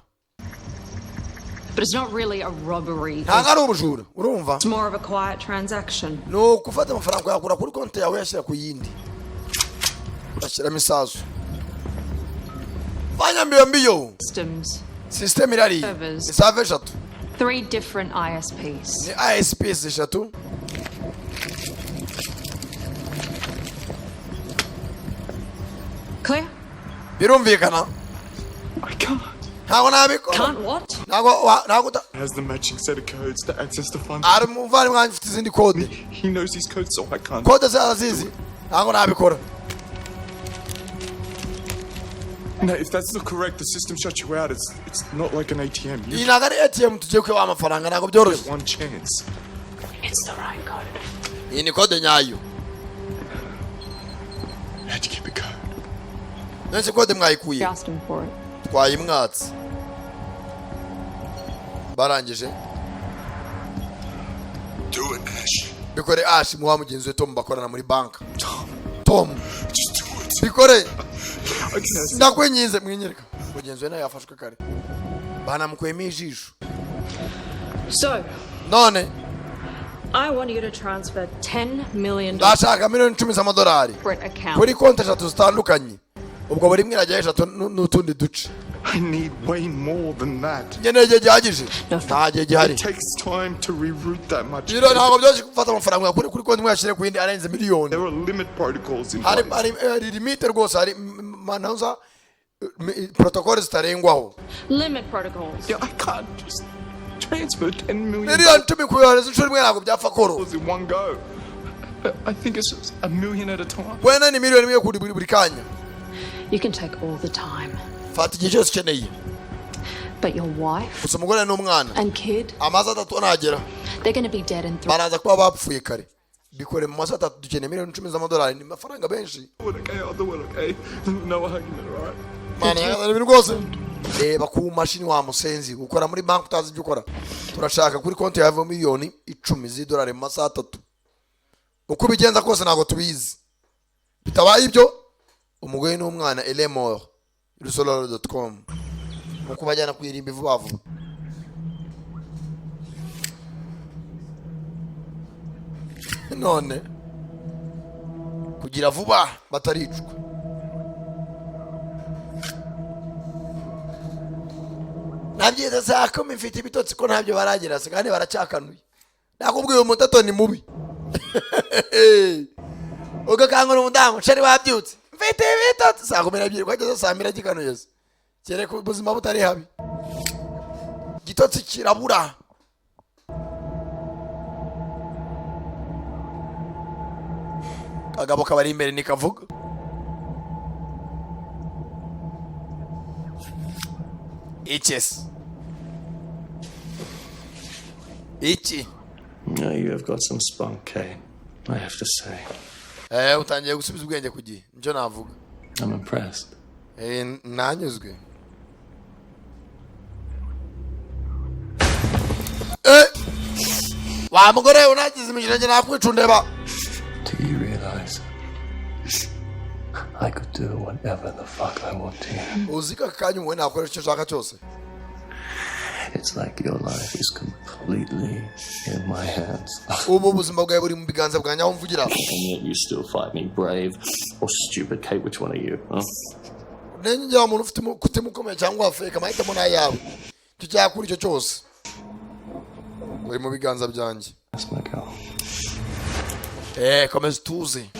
But it's not really a robbery. Ntabwo ari ubujura, urumva? It's more of a quiet transaction. Ni ukufata amafaranga uyakura kuri konti yawe uyashyira ku yindi, ugashyiramo isasu. Fanya mbio mbio. Systems. Sisiteme irariye. Servers. Ni server eshatu. Three different ISPs. Ni ISPs eshatu. Clear? Birumvikana? I can't. Ntabwo nabikora. Can't what? Ntabwo Has the matching set of codes to access the funds. Ari umuvandimwe wanjye ufite izindi kode. He knows these codes, so I can't. Kode ze arazizi, ntabwo nabikora. No, if that's not correct, the system shuts you out. It's not like an ATM. You Iyi ntabwo ari ATM tugiye kwiba amafaranga, ntabwo byoroshye. get one chance. It's the right code. Iyi ni kode nyayo. How'd you get the code? None kode mwayikuye? We asked him for it. Twayimwatse. Barangije. Do it, Ash. Bikore, Ash. Muwa mugenzi we Tom bakorana muri banka. Tom. Just do it. Bikore. I can't. Ndakwinginze, mwinyereka. Mugenzi we nawe yafashwe kare, banamukuyemo ijisho. So, None I want you to transfer $10 million ndashaka miliyoni 10 z'amadolari separate accounts. kuri konti eshatu zitandukanye. Ubwo buri imwe irajyaho eshatu n'utundi duce. I need way more than that. Nkeneye igihe gihagije, nta gihe gihari. It takes time to reroute that much. Rero ntabwo byoroshye gufata amafaranga uyakure kuri konti imwe uyashyire ku yindi arenze miliyoni. There are limit protocols in Hari place. hari limite rwose, hari manauza protocole zitarengwaho. Limit protocols. Yeah, I can't just transfer 10 million Miliyoni 10 kuyohereza inshuro imwe ntabwo byapfa koro. dollars in one go. I think it's just a million at a time. Wenda ni miliyoni 1 kuri buri kanya. You can take all the time. Fata igihe cyose ukeneye. But your wife Gusa umugore n'umwana and kid, amasaha 3 nagera, they're going to be dead in 3. baraza kuba bapfuye kare. Bikore mu masaha 3, dukeneye miliyoni 10 z'amadolari, ni amafaranga menshi. Do it, okay? I'll do it, okay? No argument, all right? Mana nyagasani, ibintu rwose reba ku mashini. Wa musenzi ukora muri banki utazi ibyo ukora. Turashaka kuri konti yawe miliyoni 10 z'idolari mu masaha 3, uko ubigenza kose ntabwo tubizi. Bitabaye ibyo, umugore n'umwana elemore rusororo.com mu kubajyana ku irimbi vuba vuba. None kugira vuba bataricwa. Nabyita saa 10, mfite ibitotsi, ko ntabyo baragira se kandi baracyakanuye. Nakubwiye, umutoto ni mubi. Ugakangura umudamu: "Chéri, wabyutse? Mfite ibitotsi." Saa 12 kwageze saa 2 agikanuye se, kereka ubuzima butari habi, igitotsi kirabura. Kagabo kabari imbere nikavuga. Iki se, iki? Now you have got some spunk, Kate. I have to say. Utangiye gusubiza ubwenge ku gihe, nicyo navuga. I'm impressed. Nanyuzwe. Wa mugore unagize imikino, njye nakwica undeba. Do you realize I could do whatever the fuck I want to you? Uzi ko aka kanya wowe nakoresha icyo ushaka cyose. It's like your life is completely in my hands. Ubu ubuzima bwawe buri mu biganza bwanjye aho mvugira. And yet you still fight me, brave or stupid, Kate. Which one are you? Huh? Nenjye umuntu ufite umutima ukomeye cyangwa wafeka, amahitamo ni ayawe, icyo cyakura icyo cyose uri mu biganza byanjye. That's my girl. Komeza utuze,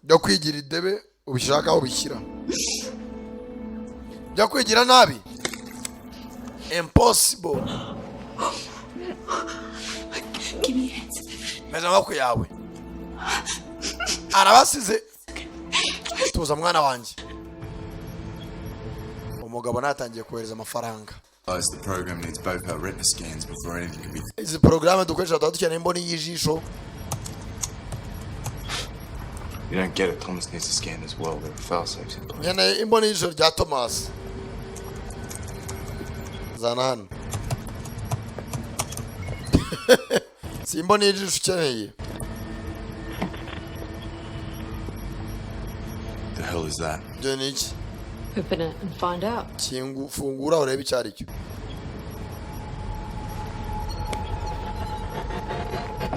byo kwigira idebe ubishaka aho ubishyira, byo kwigira nabi, impossible. Give me your hands. Meza amaboko yawe. Arabasize. Tuza mwana wanjye. Umugabo natangiye kohereza amafaranga. The program needs both our retina scans before anything can be. Izi porogaramu dukoresha tuba dukeneye imboni y'ijisho. You don't get it. Thomas needs a scan as well. There are fail safes in place. Nkeneye imboni y'ijisho rya Thomas. Zana hano. Si imboni y'ijisho ukeneye. The hell is that? Ibyo ni iki? Open it and find out. Kingu, fungura urebe icyo ari cyo.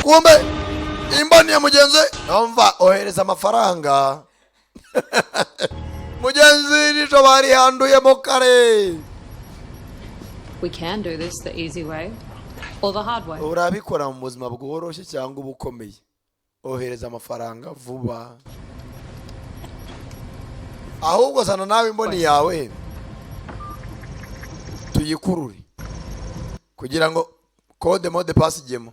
Kumbe imboni ya mugenzi we. Numva ohereza amafaranga mugenzi, ijisho barihanduyemo kare. We can do this the easy way or the hard way. Urabikora mu buzima bworoshye cyangwa ubukomeye, ohereza amafaranga vuba. Ahubwo zana nawe imboni yawe tuyikurure kugira ngo code, mot de passe ijyemo,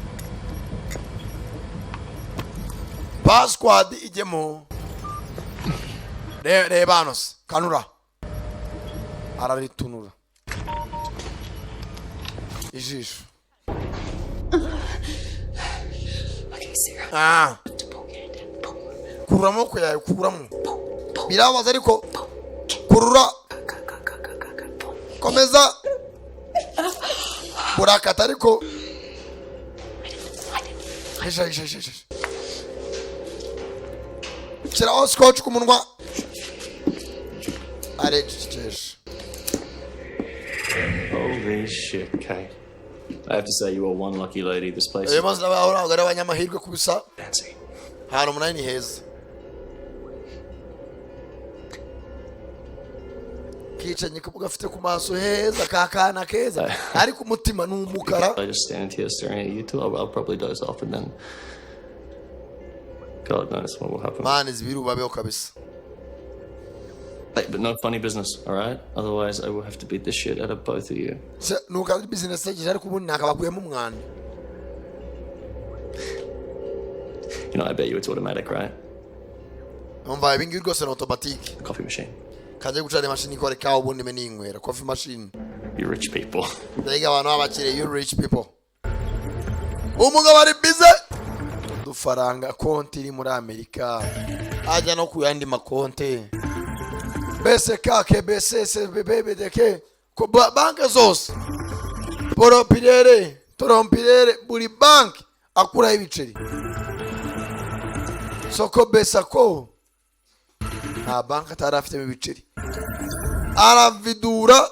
password ijyemo. Reba hano se, kanura. Araritunura ijisho. Okay, Sarah. Ah. Kurura amaboko yawe, kuramo. Birababaza ariko kurura, komeza. Burakata ariko hisha, hisha, hisha, hisha. Shyiraho scotch ku munwa, arececekesha. Holy shit, Kate. I have to say, you are one lucky lady. This place Uyu is munsi nabaho ntabwo ari abanyamahirwe kubisa. Fancy. Ahantu umunani ni heza. Kicanyi ko gafite ku maso heza, ka kana keza, ariko umutima ni umukara. I just stand here staring at you two. I'll probably doze off and then God knows what will happen. Mani zibiri ubabeho kabisa. Hey, but no funny business, all right? Otherwise, I will have to beat the shit out of both of you. Nuko ari business yegeje, ariko ubundi nakabakuyemo umwanda. I bet you it's automatic, right? Umva, ibi ngibi rwose ni automatique. The coffee machine. Kanjye gucana imashini ikora ikawa, ubundi mbe ninywera coffee machine. You rich people. Mbega abantu b'abakire, you rich people. Umugabo ari bize udufaranga, konti iri muri Amerika, ajya no ku yandi makonti, BSK, KBC, CBBDK, ko banke zose, poropirere torompirere, buri banki akuraho ibiceri. Soko besako, nta banki atari afitemo ibiceri, aravidura.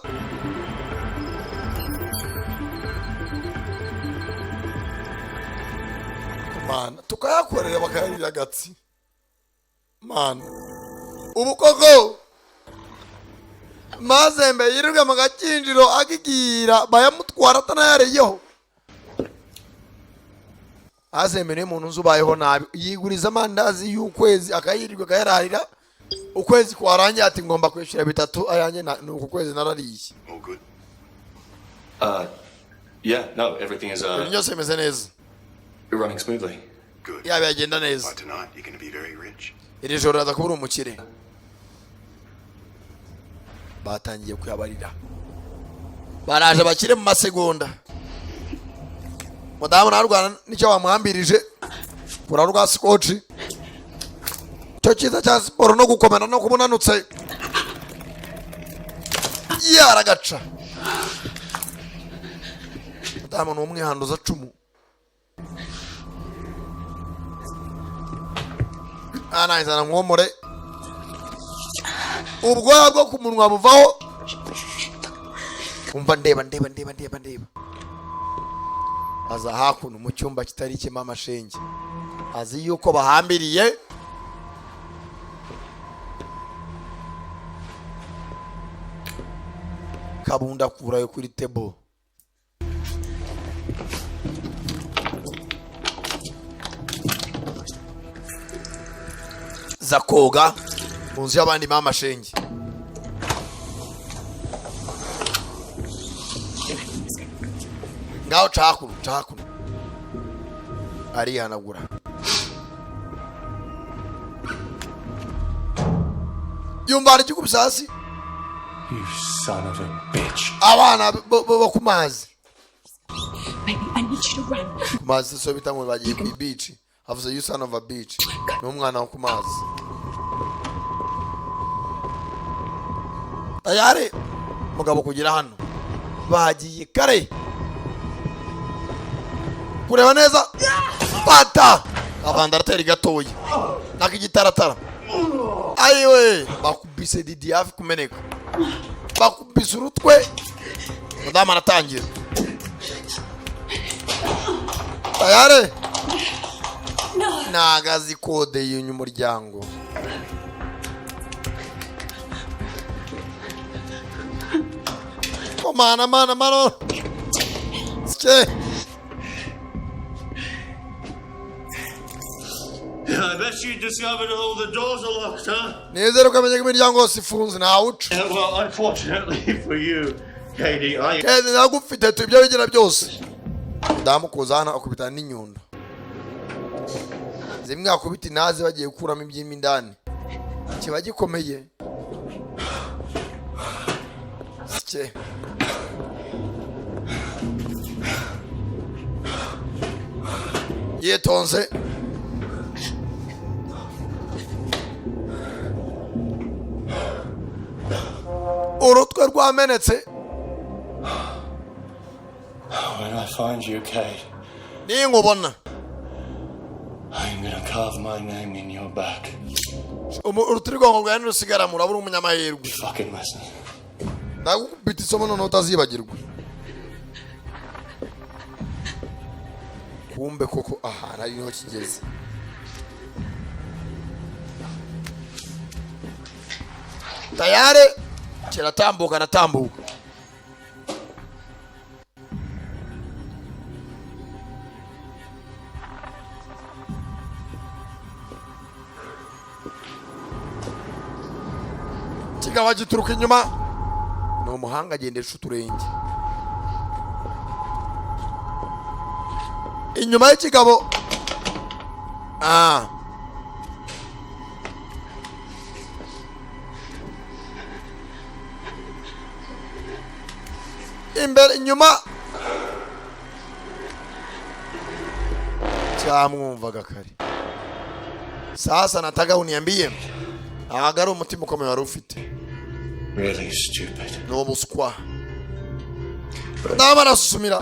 Mana, tukayakorera bakayarira agatsi. Mana, ubu koko Mazembe yirirwa mu gakinjiro agigira bayamutwara atanayariyeho. Mazembe niwe muntu nzi ubayeho nabi, yiguriza amandazi y'ukwezi akayirirwa akayararira, ukwezi kwarangiye ati ngomba kwishyura bitatu ayanjye ni uku kwezi narariye. Yeah, no, everything is Ibintu byose bimeze neza. running smoothly. Yaba yagenda neza. By tonight, you're going to be very rich. Iri joro uraza kuba uri umukire. Batangiye kuyabarira, baraje bakire mu masegonda. Mudamu narwana nicyo wamuhambirije kura rwa scotch, cyo cyiza cya siporo no gukomera no kuba unanutse, yaragaca. Mudamu ni umwihanduza cumu anahizana mwomore ubwoya bwo ku munwa buvaho. Umva, ndeba ndeba ndeba ndeba ndeba, aza hakuno mu cyumba kitari kirimo amashenge, azi yuko bahambiriye. Kabunda akurayo kuri table. Za koga mu nzu y'abandi mama shenge. Ngaho ca hakuno, ca hakuno, arihanagura yumva hari igikubise hasi. You son of a bitch. Abana bo ku mazi. Baby, I need you to run. Ku mazi so bita ngo bagiye ku beach. Avuze "you son of a bitch", ni umwana wo ku mazi. Tayari mugabo kugera hano bagiye kare kureba neza, fata abandi aratera gatoya nak'igitaratara. Ayiwe, bakubise Didi hafi kumeneka, bakubise urutwe. Mudamu aratangira tayari ntago azi kode y'umuryango. Mana mana mana sike. I bet you discovered all the doors are locked, huh? Nizere ko amenye ko imiryango yose ifunze ntawuca. Yeah, well, unfortunately for you, Katie, I Kende ndagufite tu ibyo bigira byose. Mudamu kuza hano akubitana n'inyundo zimwe akubita inazi bagiye gukuramo ibyimo indani kiba gikomeye sike. Yitonze urutwe rwamenetse. When I find you, Kate, ninkubona, I'm gonna carve my name in your back. Urutirigongo rwawe nirusigara murabura umunyamahirwe. Fucking listen. Ndagukubita isomo noneho utazibagirwa. Kumbe koko ahantu ari niho kigeze. Tayari kiratambuka, aratambuka. Kikaba gituruka inyuma. Ni umuhanga, agendesha uturenge inyuma y'ikigabo. Ah. Imbere inyuma cyamwumvaga kare. Sasa nataka uniambie, ntabwo ari umutima ukomeye wari ufite. Really stupid. Ni ubuswa. Ndaba arasumira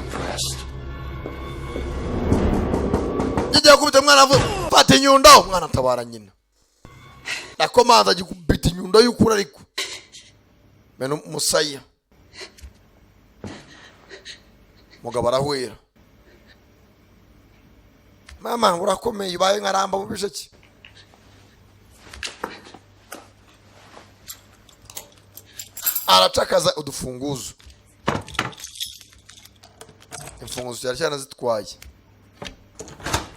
igiye gukubita umwana avuga fata inyundo, umwana atabara nyina. Nakomanza agikubita inyundo y'ukuri, ariko mena umusaya. Mugabo arahwera. Mama urakomeye, ubaye nkaramba mu bisheke. Aracakaza udufunguzo, imfunguzo cyari cyaranazitwaye.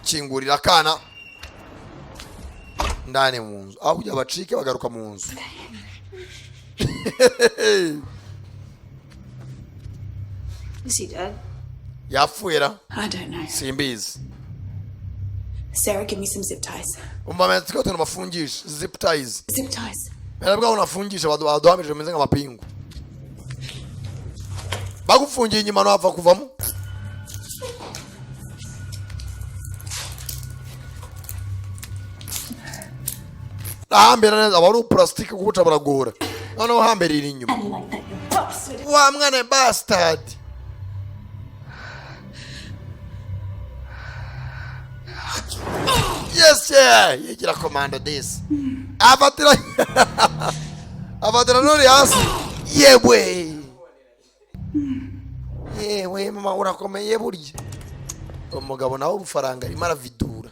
Kingurira akana ndani mu nzu, aho kugira bacike bagaruka mu nzu. Is he dead? Yapfuye ra? I don't know. Simbizi. Sarah, give me some zip ties. Umva menya twe tuntu bafungisha, zip ties. Zip ties. Mera bwa unafungisha baduhamije bimeze nk'amapingu, bagufungiye inyuma ntiwapfa kuvamo. Ahambira neza, aba ari purasitike, kubuca baragora. Noneho hambirira inyuma wa mwana, bastard. Yes, yeah, yigira komando disi, afatira afatira nuri hasi. Yewe yewe, mama urakomeye burya. Umugabo nawe ubufaranga arimo aravidura.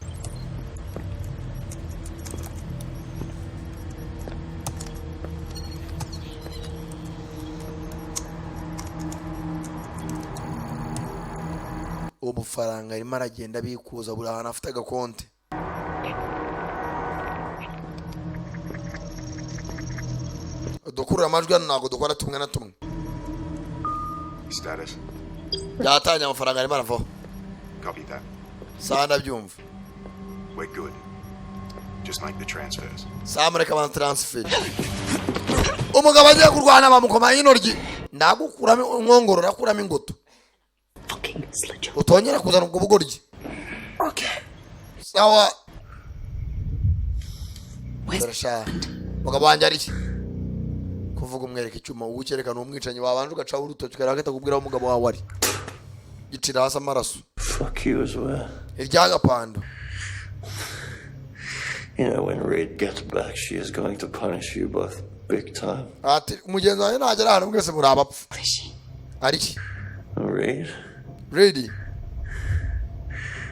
Ubufaranga arimo aragenda abikuza buri ahantu afite agakonte. Udukurura amajwi hano ntabwo dukora tumwe na tumwe. Status. Byatangiye, amafaranga arimo aravaho. Copy that. Sawa, ndabyumva. We're good. Just make the transfers. Sawa, mureka abantu transfer. Umugabo agiye kurwana bamukoma intoryi. Ndagukuramo inkongoro, urakuramo ingoto, utongera kuzana ubwo bugoryi. Sawa. Turashaka umugabo wanjye ari kuvuga, umwereka icyuma ubu cyerekana umwicanyi, wabanje ugacaho urutoki ukareba katakubwira aho umugabo wawe ari, gicira hasi amaraso. Fuck you as well. Iryagapando. You know, when Reed gets back, she is going to punish you both big time. Ati mugenzi wanjye nagera ahantu mwese muri abapfu. Ari ki? Reed? Reed,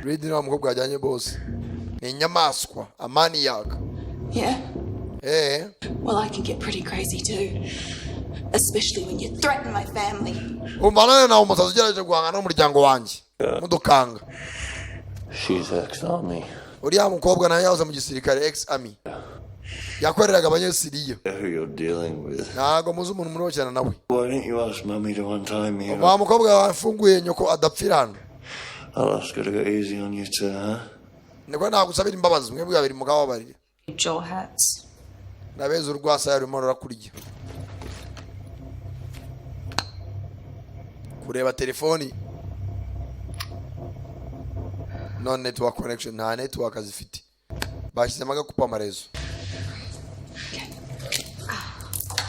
Reed ni wa mukobwa wajyanye bose, ni inyamaswa amaniyaka. Yeah? Eh. Well, I can get pretty crazy too. Especially when you threaten my family. Umva none nawe umusazi ugerageje guhangana n'umuryango wanjye mudukanga. She's ex-army. Uriya mukobwa nawe yahoze mu gisirikare, ex army, yakoreraga abanyesiriya. Who you're dealing with. Ntabwo muzi umuntu muri cyane nawe. Why didn't you ask Mummy to untie me? Wa mukobwa wafunguye nyoko adapfira hano. I'll ask her to go easy on you too, huh? Niko nagusabira imbabazi, mwebwe babiri mukababarira. Jaw hats. Nabeza urwasaya rurimo rurakurya. Kureba telefoni, no network connection, nta network zifite, bashyizemo agakupa amarezo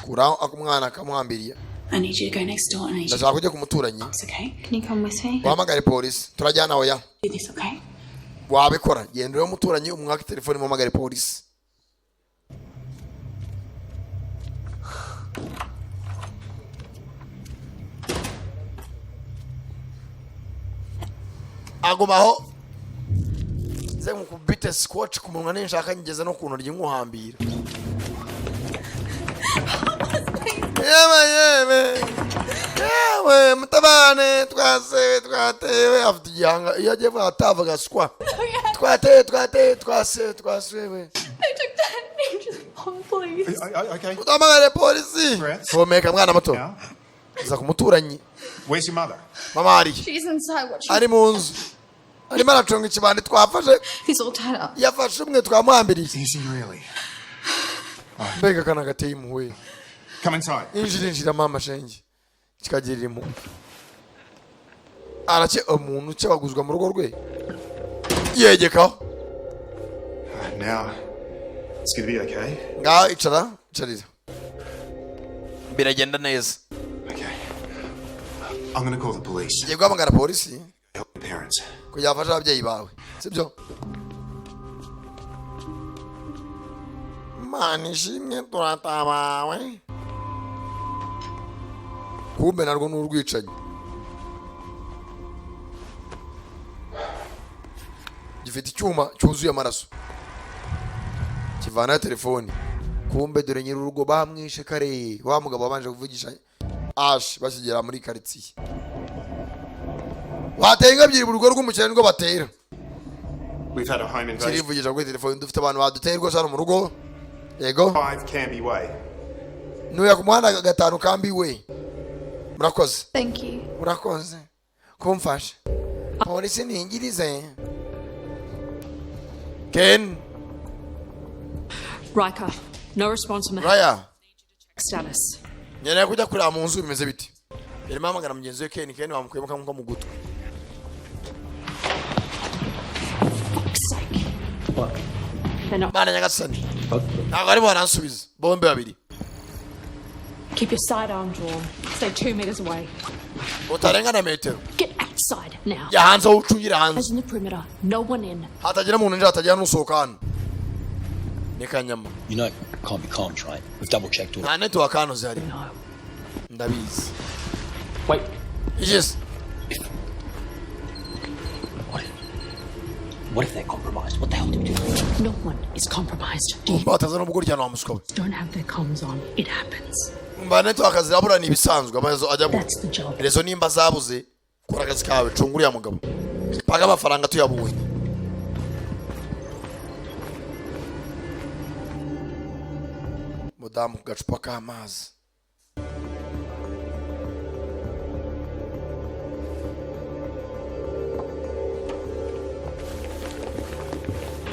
kuraho akumwana akamuhambiriye. I need you to go next door and I need you Ndashaka kujya ku muturanyi. to, okay? Can you come with me? Wahamagare polisi, turajyana. Oya. Do this, okay? Wabikora, genda urebe umuturanyi umwake telefoni, muhamagare polisi. Agumaho nze nkukubite scotch ku munwa, ninshaka ngeze no ku ntoryi nkuhambira. Yewe yewe yewe, mutabane, twasewe, twatewe. Afite igihanga, iyo agiye vuba atavuga swa twatewe, twatewe, twasewe, twasewe. They took that into the phone, please. Okay. Utamagare polisi. Homeka mwana muto, za ku muturanyi. Where's your mother? Mama ari? She's inside watching. Ari mu nzu arimo aracunga ikibandi twafashe. He's all tied up. Yafashe umwe twamuhambiriye. Is he really? Mbega akana gateye impuhwe. Come inside. Injira, injira mama shenge, kikagirira impuhwe. Arake umuntu ukebaguzwa mu rugo rwe yegekaho. Now, it's gonna be okay. Ngaho icara, icarira, biragenda neza. I'm gonna call the police. Ngiye guhamagara polisi Help your parents. kugira bafashe ababyeyi bawe, sibyo? Mana ishimwe, turatabawe. Kumbe narwo ni urwicanyi, gifite icyuma cyuzuye amaraso, kivanayo telefoni. Kumbe dore nyir'urugo bamwishe kare, wa mugabo wabanje kuvugisha Ash bakigera muri karitsiye. Bateye inka ebyiri, buri rugo rw'umukene nirwo batera. We've had a home invasion. Kirivugisha kuri telefoni: dufite abantu baduteye rwose hano mu rugo. Yego. 5 Camby Way. Nuya ku muhanda 5 Kambi we. Murakoze. Thank you. Murakoze kumfasha. Polisi ntingirize Ken. Riker, no response from the Raya. status. Nkeneye kujya kureba mu nzu bimeze biti. Yarimo ahamagara mugenzi we Ken. Ken bamukuyemo kamwe ko mu gutwi. Fuck's sake. They're not. Mana nyagasani, ntabwo barimo baransubiza bombi babiri. Keep your sidearm drawn. Stay 2 meters away. Utarenga na metero. Get outside now. Jya hanze, aho ucungira hanze. As in the perimeter. No one in. Hatagira umuntu winjira, hatagira n'usohoka hano. Ni kanyama. You know it can't be comms, right? We've double checked all. Nta network hano zihari, ndabizi. Wait. Yes. What if they're compromised? What the hell do we do? No one is compromised. Do you Umva bataza n'ubwo uryana wa muswa we. don't have their comms on? It happens. Umva, network zirabura, ni ibisanzwe, amazu ajya rezo nimba zabuze. Kora akazi kawe, cunga uriya mugabo paka amafaranga tuyabonye. Mudamu ku gacupa k'amazi.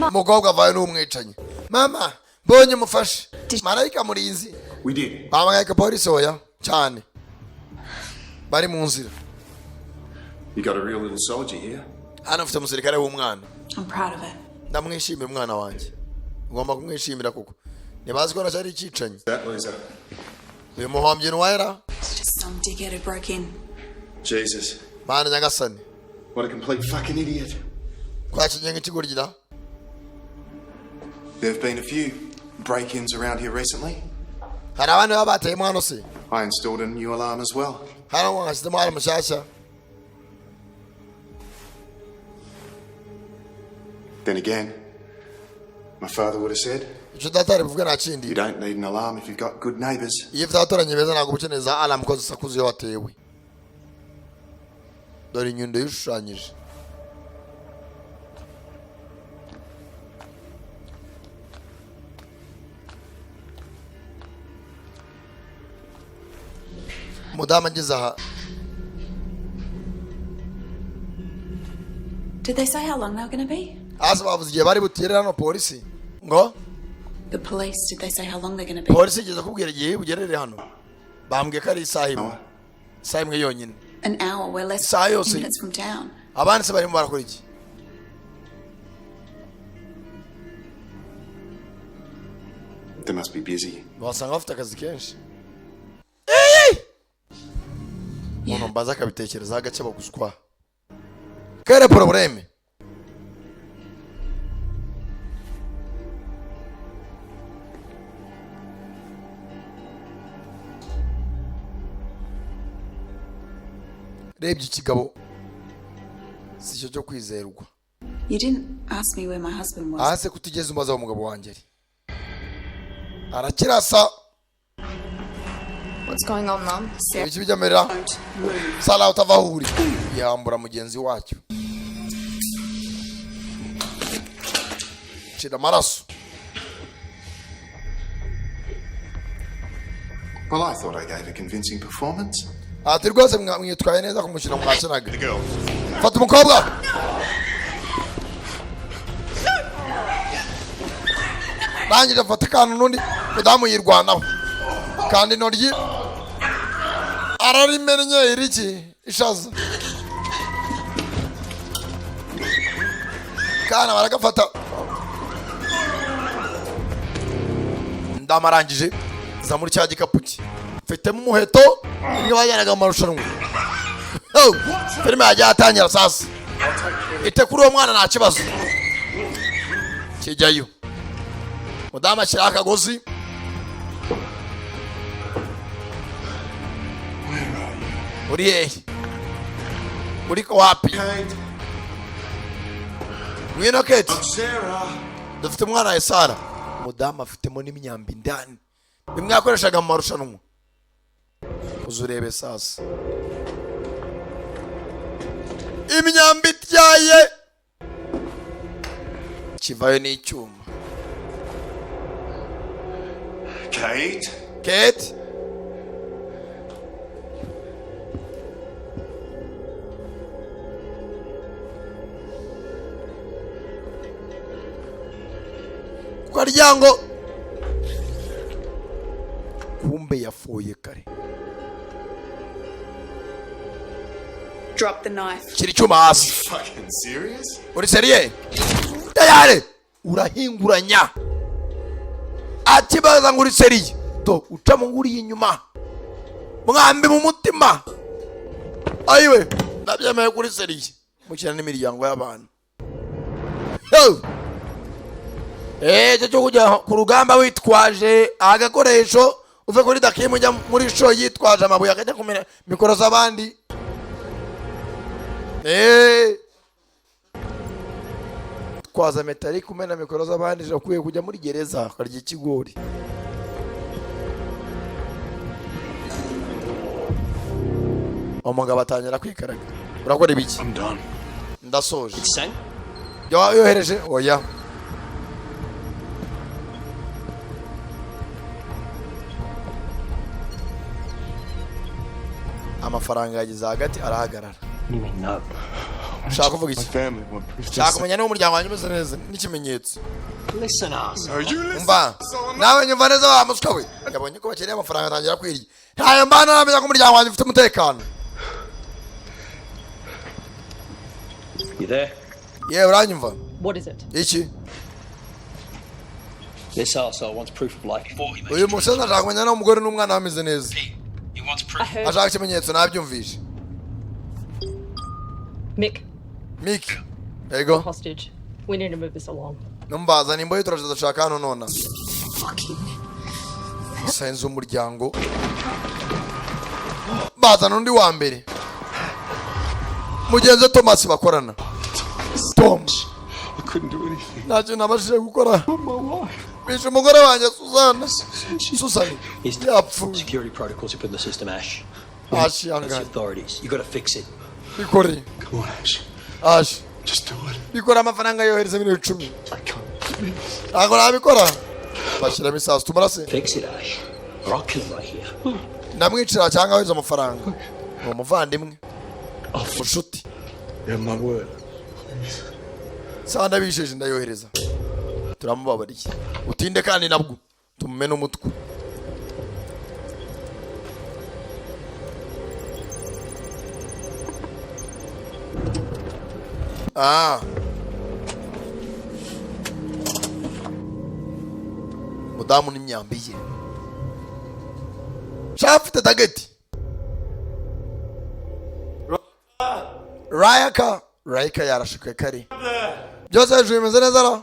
Umukobwa avayo n'umwicanyi. Mama, mbonye umufashe marayika murinzi. We did. Bahamagaye polisi? Oya cyane, bari mu nzira. You got a real little soldier here. Hano ufite umusirikare w'umwana. I'm proud of it. Ndamwishimira umwana wanjye, ugomba kumwishimira kuko ntibazi ko nacyo ari icyicanyi. That loser. Uyu muhombyi ntiwahera. It's just some dickhead who broke in. Jesus. Mana nyagasani. What a complete fucking idiot. Twakinye nk'ikigoryi. There have been a few break ins around here recently. Hari abandi baba bateyemo hano se? I installed a new alarm as well. Hano hashyizemo alarm nshyashya. Then again, my father would have said, Icyo data ari buvuge nta kindi. you don't need an alarm if you've got good neighbours. Iyo ufite abaturanyi beza, ntabwo uba ukeneye za alarm ko zisakuza iyo watewe. Dore inyundo yishushanyije. Umudamu ageze aha. Did they say how long they were going to be? Hasi bavuze igihe bari butere hano polisi ngo? The police, did they say how long they're going to be? Polisi igeze kubwira igihe bugerere hano? Bambwiye ko ari isaha imwe, isaha imwe yonyine. An hour. We're less Isaha than yose. minutes from town. Abandi se barimo barakora iki? They must be busy. Wasanga bafite akazi kenshi. Umuntu mbaza akabitekerezaho agace baguswa kere problème. Rebye ikigabo si cyo cyo kwizerwa. You didn't ask me where my husband was. Hasi kutigeze umbaza aho umugabo wanjye ari, arakirasa. What's going on, Mum? Sarah. Ibiki bijyamerera sara utava aho uri yambura mugenzi wacyo cira amaraso. Well, I thought I gave a convincing performance. Ati rwose mwitwaye neza ku mukino mwakinaga. Fata umukobwa, rangije afata akantu n'undi mudamu yirwanaho, kandi intoryi ararimennye iriki ishaza kana baragafata. Ndamarangije za muri cya gikapu cye mfitemo umuheto niyo bajyanaga mu marushanwa. Oh, filime yagiye atangira sasa ite kuri uwo mwana, nta kibazo kijyayo. Mudamu ashyiraho akagozi. Uri hehe? Uri wapi? Ngwino Kate, dufite umwana wa Sara. Umudamu afitemo n'imyambi indani, bimwe yakoreshaga mu marushanwa. Uze urebe sasa imyambi ityaye, kivayo n'icyuma. Kate? Kate? Ku karyango, kumbe yafuye kare. Drop the knife. Shyira icyuma hasi. Fucking serious? Uri sérieux? Tayari urahinguranya, akibaza ngo uri sérieux? Do uca mu nguri y'inyuma, mwambi mu mutima. Ayiwe, ndabyemeye kuri sérieux, mukina n'imiryango y'abantu. Yo! Icyo cyo kujya ku rugamba witwaje agakoresho, uve kuri dakimu ujya muri show yitwaje amabuye, akajya kumena mikoro z'abandi. Twaza metalike, umena mikoro z'abandi, ukwiye kujya muri gereza ukarya ikigori. Umugabo atangira kwikaraga. Urakora ibiki? Ndasoje. Yohereje? Oya. Amafaranga yageze hagati arahagarara. Ushaka kuvuga iki? Shaka kumenya niba umuryango wanjye umeze neza n'ikimenyetso. Listen, arsehole. Umva nawe, nyumva neza wa muswa we. Yabonye ko bakeneye amafaranga, atangira kwirya. Ntayo mbana namenya ko umuryango wanjye ufite umutekano. You there? Yewe, uranyumva? What is it? Iki? This arsehole wants proof of life before he makes Uyu musozi ashaka kumenya niba umugore n'umwana bameze neza. He wants proof. Ashaka ikimenyetso, nabyumvishe. Mick, Mick, yego. Hostage. We need to move this along. Numbaza nimba turaje, dushaka hano nona senze umuryango. Bazana undi wa mbere, mugenzi we Thomas bakorana. Tom. I couldn't do anything. Ntacyo nabashije gukora. Bishe umugore wanjye Suzana. Susani yapfuye. Security protocols you put in the system, Ash. Ash, That's the yangana. authorities. You got to fix it. Bikore. Come on, Ash. Ash. Just do it. Bikora. Amafaranga yohereza miliyoni 10. Ntabwo nabikora. Bashyiramo isasu, tumurase. Fix it, Ash. Or I'll kill you right here. Ndamwicira cyangwa wohereza amafaranga. Ni umuvandimwe, mushuti. You have my word. Sawa, ndabisheje, ndayohereza, turamubabariye. Utinde kandi nabwo tumumene umutwe. Ah, mudamu n'imyambi ye. Shaka afite target. Rayaka, Rayaka yarashuka kare. Byose hejuru bimeze neza ra.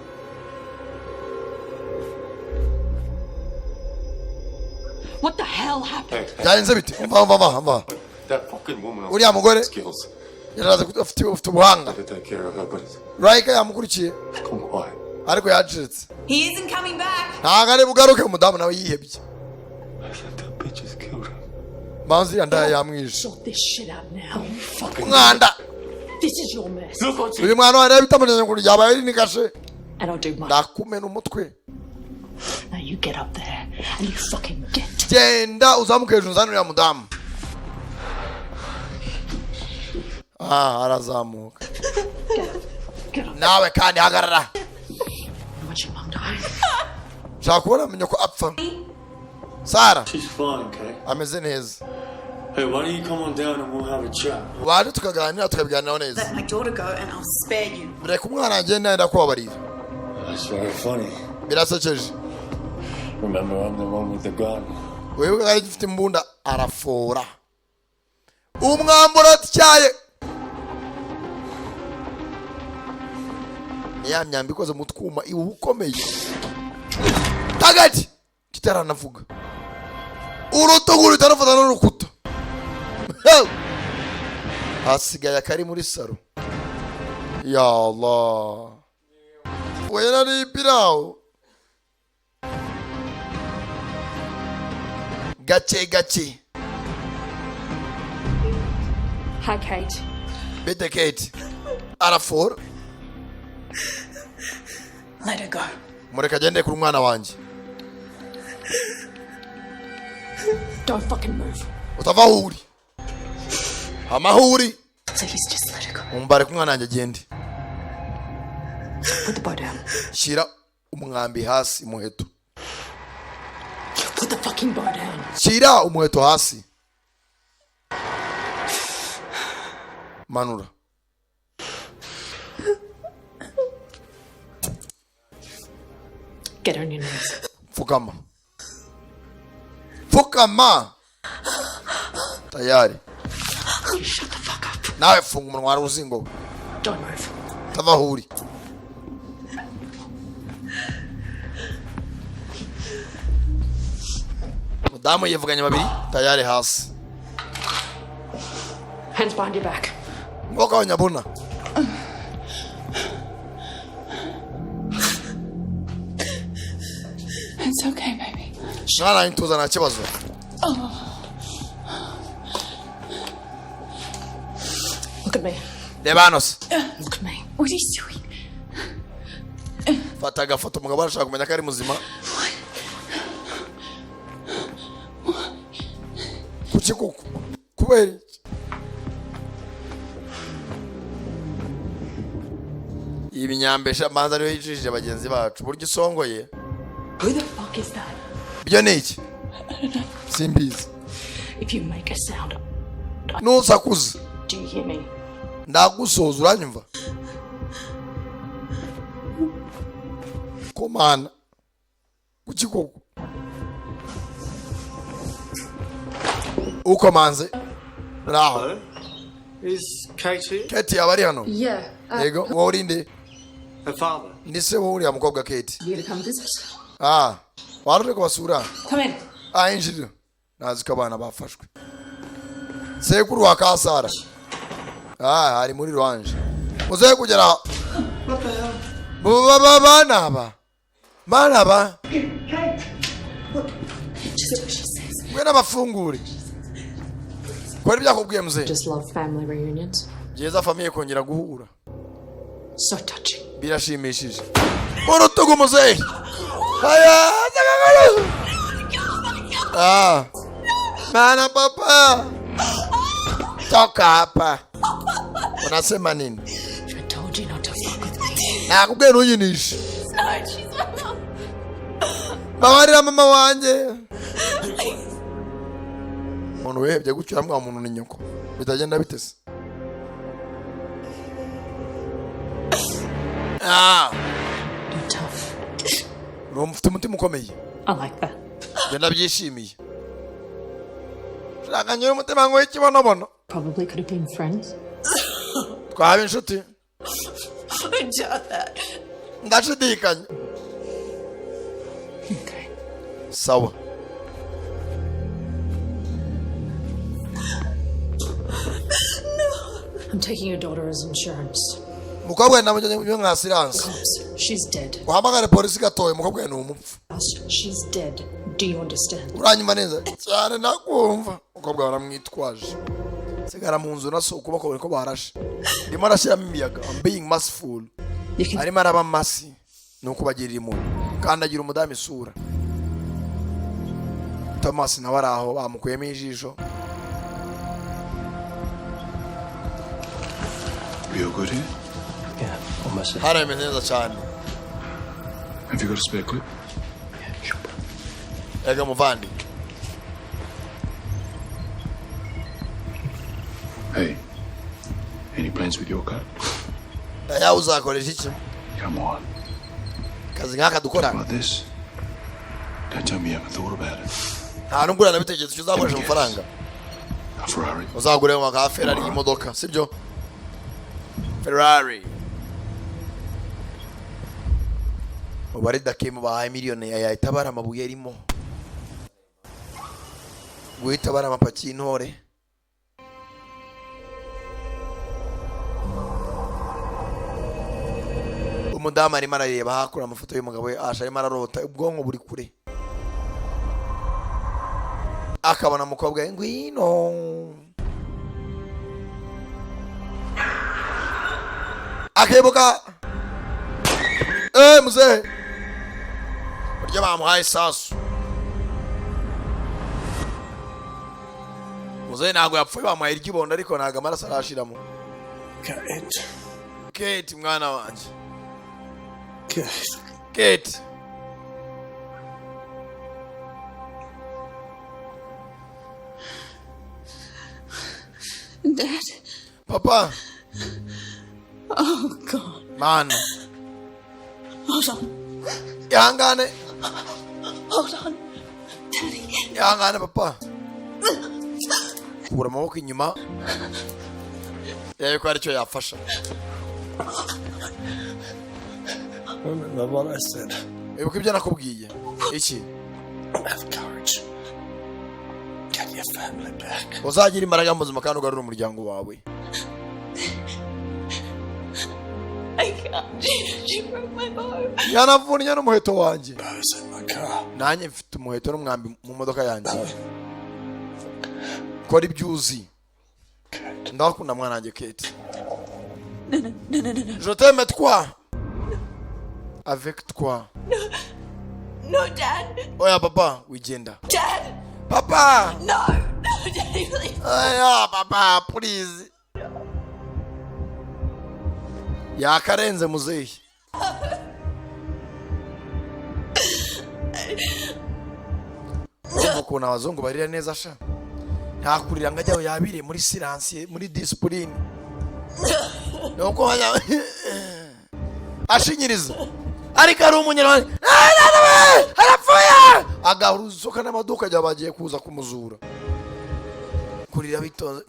What the hell happened? Byagenze bite? Umva, umva, umva, umva. That fucking woman. Uriya mugore Skills. yaraza afite ubuhanga. To take care of her, but it's Rayaka yamukurikiye gone quiet. ariko yacitse. He isn't coming back. Ntabwo ari bugaruke. Umudamu nawe yihebye. Bitch has killed her. Manzi iriya ndaya yamwishe. Sort this shit out now. Umwanda. This is your mess. Uyu mwana wanjye bitamuneze ngo ryabaye rini kashe. And I'll do my. Ndakumena umutwe. Now you get up there and you fucking get. Genda uzamuke hejuru, uzane uriya mudamu. Ah, arazamuka. Nawe kandi hagarara. Watch your mum die. Nshaka kubona menya ko apfa Sara. She's fine, okay? Ameze neza. Hey, why don't you come on down and we'll have a chat? Waje tukaganira, tukabiganiraho neza. Let my daughter go and I'll spare you. Reka umwana agende, ndakubabarira. That's very funny. Birasekeje. Remember, I'm the one with the gun. Wibuke ko ari ufite imbunda. Arafora umwambaro atyaye, ni ya myambi ikoze mu twuma, iba ukomeye tagati kitaranavuga, urutugu rutarafata n'urukuta. Hasigaye akari muri saro. Ya Allah, we nari ipirawu. Gake gake. Hi, Kate. Bite, Kate? Arafora. Let her go. Mureka agende kuri umwana wanjye. Don't fucking move. Utava aho uri, hama aho uri. Please just let her go. Umva, reka umwana wanjye agende. Put the bow down. Shyira umwambi hasi, umuheto. Put the fucking bow down. Shyira umuheto hasi, manura. Get on your knees. Pfukama, pfukama, tayari. Shut the fuck up. Nawe funga umunwa wari uzingo. Don't move. Utava aho uri. Mudamu yivuganye babiri, tayari, hasi. Hands behind your back. Mboka wa nyabuna. It's okay, baby. Mwana wanjye, tuza, nta kibazo. Oh. Look at me. Reba hano se. Look at me. What are you doing? Fata agafoto, umugabo arashaka kumenya ko ari muzima. Kuki koko? Kubera iki? Ibi nyambesha manza ariyo yicishije bagenzi bacu uburyo isongoye. Who the fuck is that? Ibyo ni iki? Simbizi. If you make a sound, Nusakuza, do you hear me? ndagusoza, uranyumva? Komana, kuki koko ukomanze raho? Is Kate here? Kate yaba ari hano? Yeah. Yego, wowe uri nde? Her father. Ndi se wowe uriya mukobwa Kate. You to come visit? Ah, waje kubasura? Come in. Ah, injira. Nazi ko abana bafashwe. Sekuru wa Kasara, ah, ari muri rwanje muze kugera bana ba bana ba. Just do what she says. Ngwino abafungure, kora ibyo akubwiye muzehe. Just love family reunions. Byiza famille kongera guhura. So touching. Birashimishije. Mu rutugu muzehe. Aya, ah, mana papa, toka hapa, unasema nini? I told you not to fuck with me. Nakubwiye ntunyinishe. No, she's my mum. Babarira mama wanjye. Umuntu wihebye gutyo uramwa muntu ni nyoko, bitagenda bitese. Ah, You're tough. uri ufite umutima ukomeye. I like that. Njye ndabyishimiye. Shaka nyiri umutima ngo w'ikibonobono. Probably could have been friends. Twaba inshuti. I doubt that. Ndashidikanya. Okay. Sawa. I'm taking your daughter as insurance. Umukobwa namujyanye mu nka assurance. She's dead. Uhamagare polisi gatoya, umukobwa ni umupfu. She's dead. Do you understand? Uranyumva neza cyane? Nakumva. Umukobwa baramwitwaje, sigara mu nzu naso ukuboko bariko barashe. Ndimo arashyiramo imiyaga. I'm being merciful, arimo araba masi, ni ukubagirira impuhwe kandi agira umudamu isura. Thomas nawe ari aho bamukuyemo ijisho. We all good here? Yeah, almost. Hano bimeze neza cyane. Have you got a spare clip? Ega muvandi. Hey, any plans with your cut? Yawe uzakoresha iki? Come on. Kazi nk'aka dukora. Like this? Don't tell me you haven't thought about it. Nta nubwo uranabitekereza icyo uzakoresha amafaranga. A Ferrari. Uzagure nka Ferrari, imodoka, sibyo? Ferrari. Ubu ari dakimu bahaye miliyoni yahita abara amabuye arimo guhita abara amapaki y'intore. Umudamu arimo arareba hakura amafoto y'umugabo we asha, arimo ararota, ubwonko buri kure. Akabona umukobwa we, ngwino, akibuka muzehe buryo bamuhaye isasu. Muzehe ntabwo yapfuye, bamuhaye iry'ibondo, ariko ntabwo amaraso arashiramo. Kate. Kate, mwana wanjye. Kate. Kate. Dad. Papa. Oh, God. Mana. Hold on. Ihangane. Hold on. Daddy. Ihangane, papa. Kura amaboko inyuma, rebe ko aricyo yafasha. Remember what I said. Ibuka ibyo nakubwiye iki? Have courage. Get your family back. Uzagira imbaraga mu buzima kandi ugarure umuryango wawe. I can't. She broke my bow. Yanavunnye n'umuheto wanjye. Bow's in my car. Nanjye mfite umuheto n'umwambi mu modoka yanjye. Kora ibyo uzi. Ndakunda, mwana wanjye Kate. No, no, no, no, no, no. Je t'aime, toi, avec toi. No. No, Dad. Oya papa, wigenda. Dad. Papa. No. No, Daddy, please. Oya papa, please. Yakarenze muzehe. Urumva ukuntu abazungu barira neza sha? Nta kurira ngo ajyaho yabire muri silence, muri discipline, nuko ashinyiriza, ariko ari umunyarwanda arapfuye, agahuruzuka n'amaduka ajya bagiye kuza kumuzura. Kurira bitonze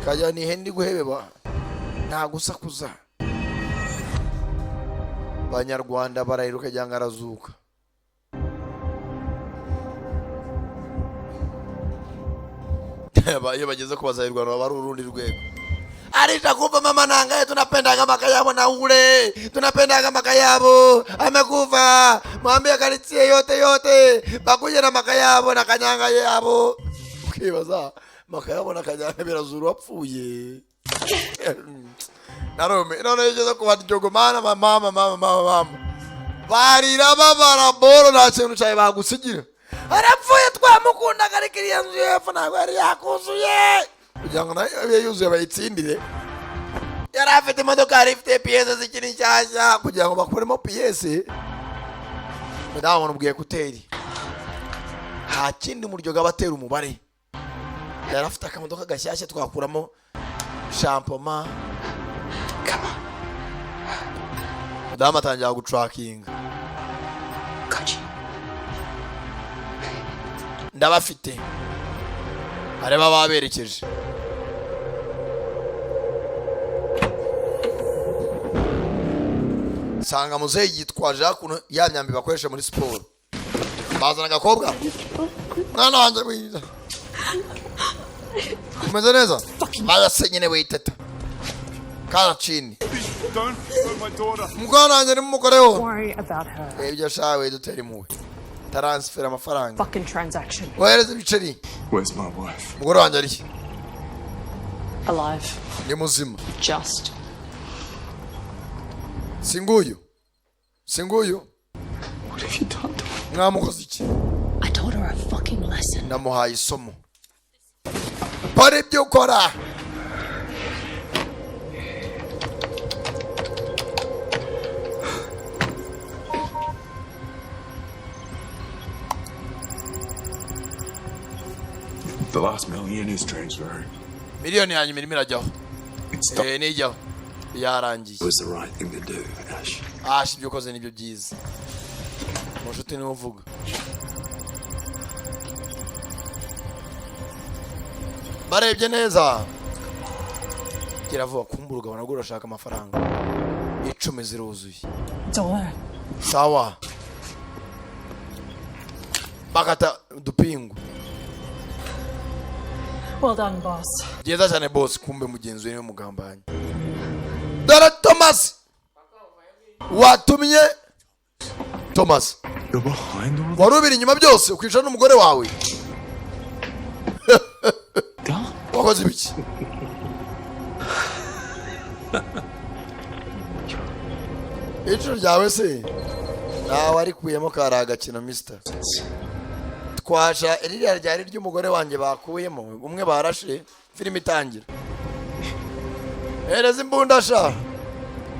kajya ni ihene guhebeba, nta gusakuza. Banyarwanda barayiruka cyangwa arazuka. Iyo bageze ku bazayirwanda baba ari urundi rwego. Alisha kufa mama nangaye, tunapendaga makayabo na ule tunapendaga makayabo amekufa, mwambie karitie yote yote bakuje na makayabo na kanyanga yabo. Ukibaza makayabo na kanyanga birazura wapfuye. Narume none yigeze kuba jogo mana mama mama mama mama barira babara boro, nta kintu cyawe bagusigira. Arapfuye, twamukundaga, ariko iriya nzu y'epfo ntabwo yari yakuzuye kugira ngo nayo ibe yuzuye bayitsindire. Yari afite imodoka, yari ifite piyese zikiri nshyashya, kugira ngo bakuremo piyese. Mudamu ubwiye kuteri nta kindi muryoga abatera umubare. Yari afite akamodoka gashyashya, twakuramo shampoma. Mudamu atangira gutrakinga, ndabafite, areba baberekeje. Sanga muzeyi yitwaje hakuno ya myambi bakoresha muri siporo. Bazana agakobwa. Mwana wanjye mwiza, umeze neza? Barase nyine, witeta karacini. Don't hurt my daughter. Umukobwa wanjye nimumukoreho. Worry about her. Ibyo shawe, dutera impuhwe. Taransifera amafaranga. Fucking transaction. Wohereza ibiceri. Where's my wife? Umugore wanjye arihe? Alive. Ni muzima. Just. Si nguyu, si nguyu. What have you done to her? Mwamukoze iki? I taught her a fucking lesson. Namuhaye isomo. Kora ibyo ukora. The last million is transferring. Miliyoni yanyu irimo irajyaho. Nijyaho yarangiye. It was the right thing to do, Ash. Ash, ibyo ukoze nibyo byiza. Mu nshuti niwe uvuga. Barebye neza kiravuga kumbura ugabona rwo urashaka amafaranga 10 ziruzuye. It's all there. Sawa, bakata udupingu. Well done, boss. Byiza cyane, boss. Kumbe mugenzi we niwe mugambanyi. Dore Thomas watumye Thomas. You're behind all Wari ubiri inyuma byose, ukicara n'umugore wawe, wakoze ibiki? Ijoro ryawe se nawe arikuyemo, kari agakino mister. Twasha ririya ryari ry'umugore wanjye bakuyemo, umwe barashe filime itangira. Hereza imbunda sha,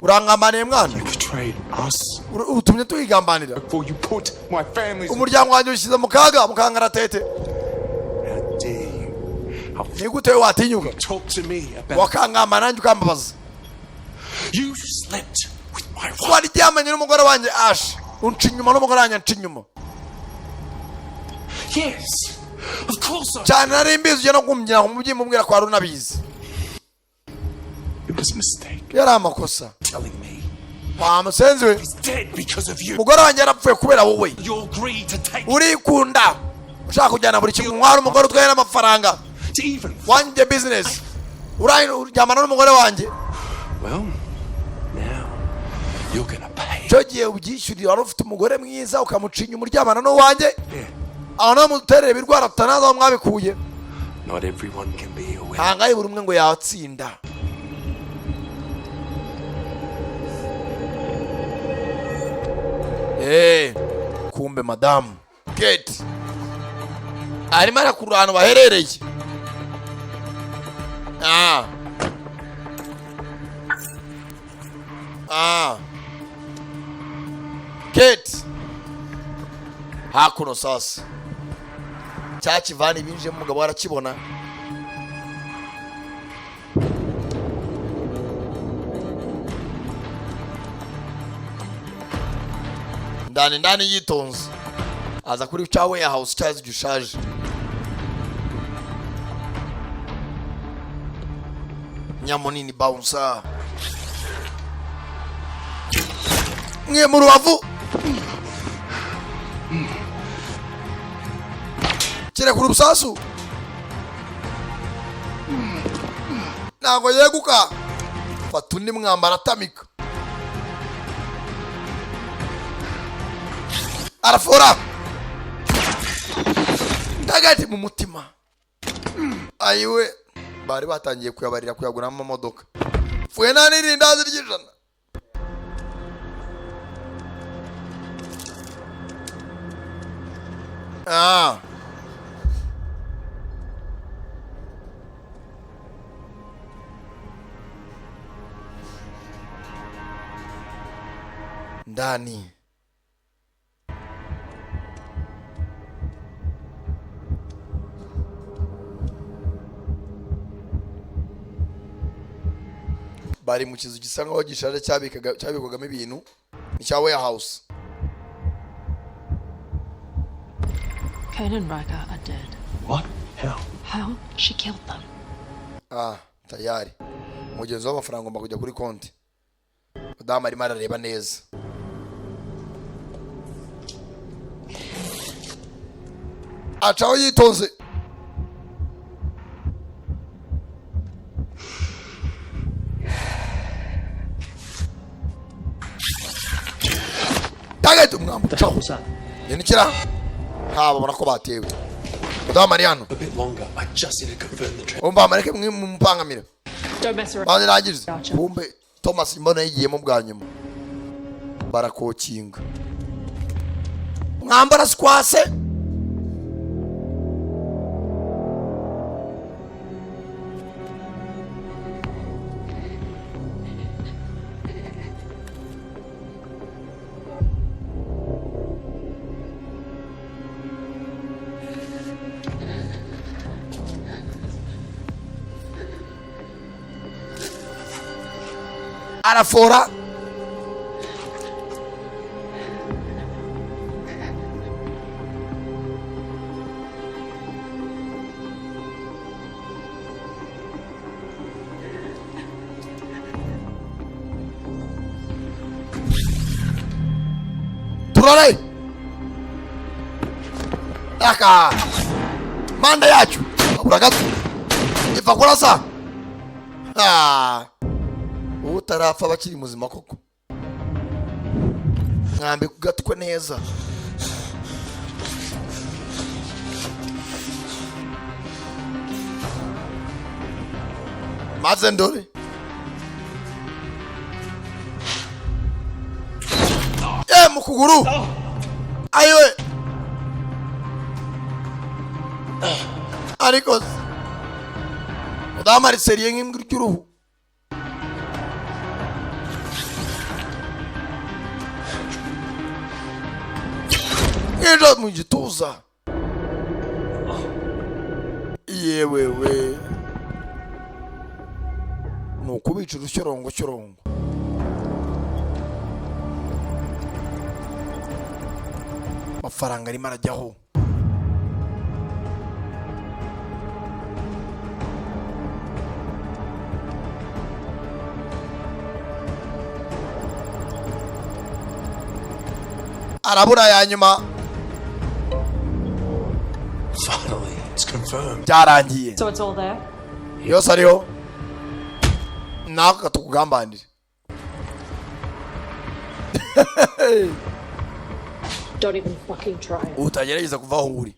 urangambaniye mwana. Betrayed us. Utumye tuyigambanira. Before you put my family's Umuryango wanjye ushyize mu kaga, mu kangaratete. How dare you? Ni gute watinyuka Talk to me about wakangamba nanjye ukambabaza? You slept with my wife. Waryamanye n'umugore wanjye Ash, unca inyuma n'umugore wanjye, anca inyuma. Yes. Of course I Cyane, nari mbizi. Ujya no kumbyina umubyimba umbwira ko wari unabizi. It was a mistake. Yari amakosa. Telling me Wa musenzi we. he's dead because of you. Umugore wanjye yarapfuye kubera wowe. Your greed to take Urikunda, ushaka kujyana buri kimwe, umwari umugore utwaye n'amafaranga to even wanjye business, uryamana n'umugore wanjye. Well, now you're gonna pay. Icyo gihe ubyishyurira. Wari ufite umugore mwiza, ukamuca inyuma uryamana n'uwanjye. Aho nawe muterere ibirwara tutanazi aho mwabikuye. Not everyone can be a winner. Ntangaye buri umwe ngo yatsinda. Kumbe madamu Kate arimo arakurura ahantu baherereye. Kate hakuno sasa, cya kivani binjiyemo, umugabo arakibona. Ndani ndani yitonze aza kuri cya warehouse cyazi gishaje. Nyamunini bouncer mwe mu rubavu kirekura urusasu, ntabwo yeguka. Fata undi mwambaro atamika, arafora tagati mu mutima. Ayiwe, bari batangiye kuyabarira kuyaguramo amamodoka. Pfuye nta n'irindazi ry'ijana. Ah. Ndani bari mu kizu gisa nkaho gishaje, cyabikwagamo ibintu, ni cya warehouse. Kane and Riker are dead. What? How? How? She killed them. Ah, tayari umugenzi w'amafaranga agomba kujya kuri konti. Mudamu arimo arareba neza. Acaho yitonze. Tagate umwambi ucaho yandikira nta babona ko batewe. Mudamu ari hano. A bit longer. I just need to confirm the trip. Umva, mareke mwe mumupangamire. Don't mess around. Banze nangirize. Kumbe Thomas imbona yigiyemo bwa nyuma, barakokinga mwambara squase. Arafora turore aka manda yacu, abura gato ipfa kurasa. Ah. Utarapfa aba akiri muzima koko. Mwambi ku gatwe neza. Maze ndore ye mu kuguru ayiwe, ariko mudamu ari sérieux nk'imbwa cy'uruhu. Ejo mu gituza, yewewe, ni ukubica urushyorongo cyorongo. Amafaranga arimo arajyaho. Arabura ya nyuma. Finally, it's confirmed. Byarangiye. So it's all there? Yose ariho, nako katukugambanire. Don't even fucking try it. Utagerageza kuva aho uri.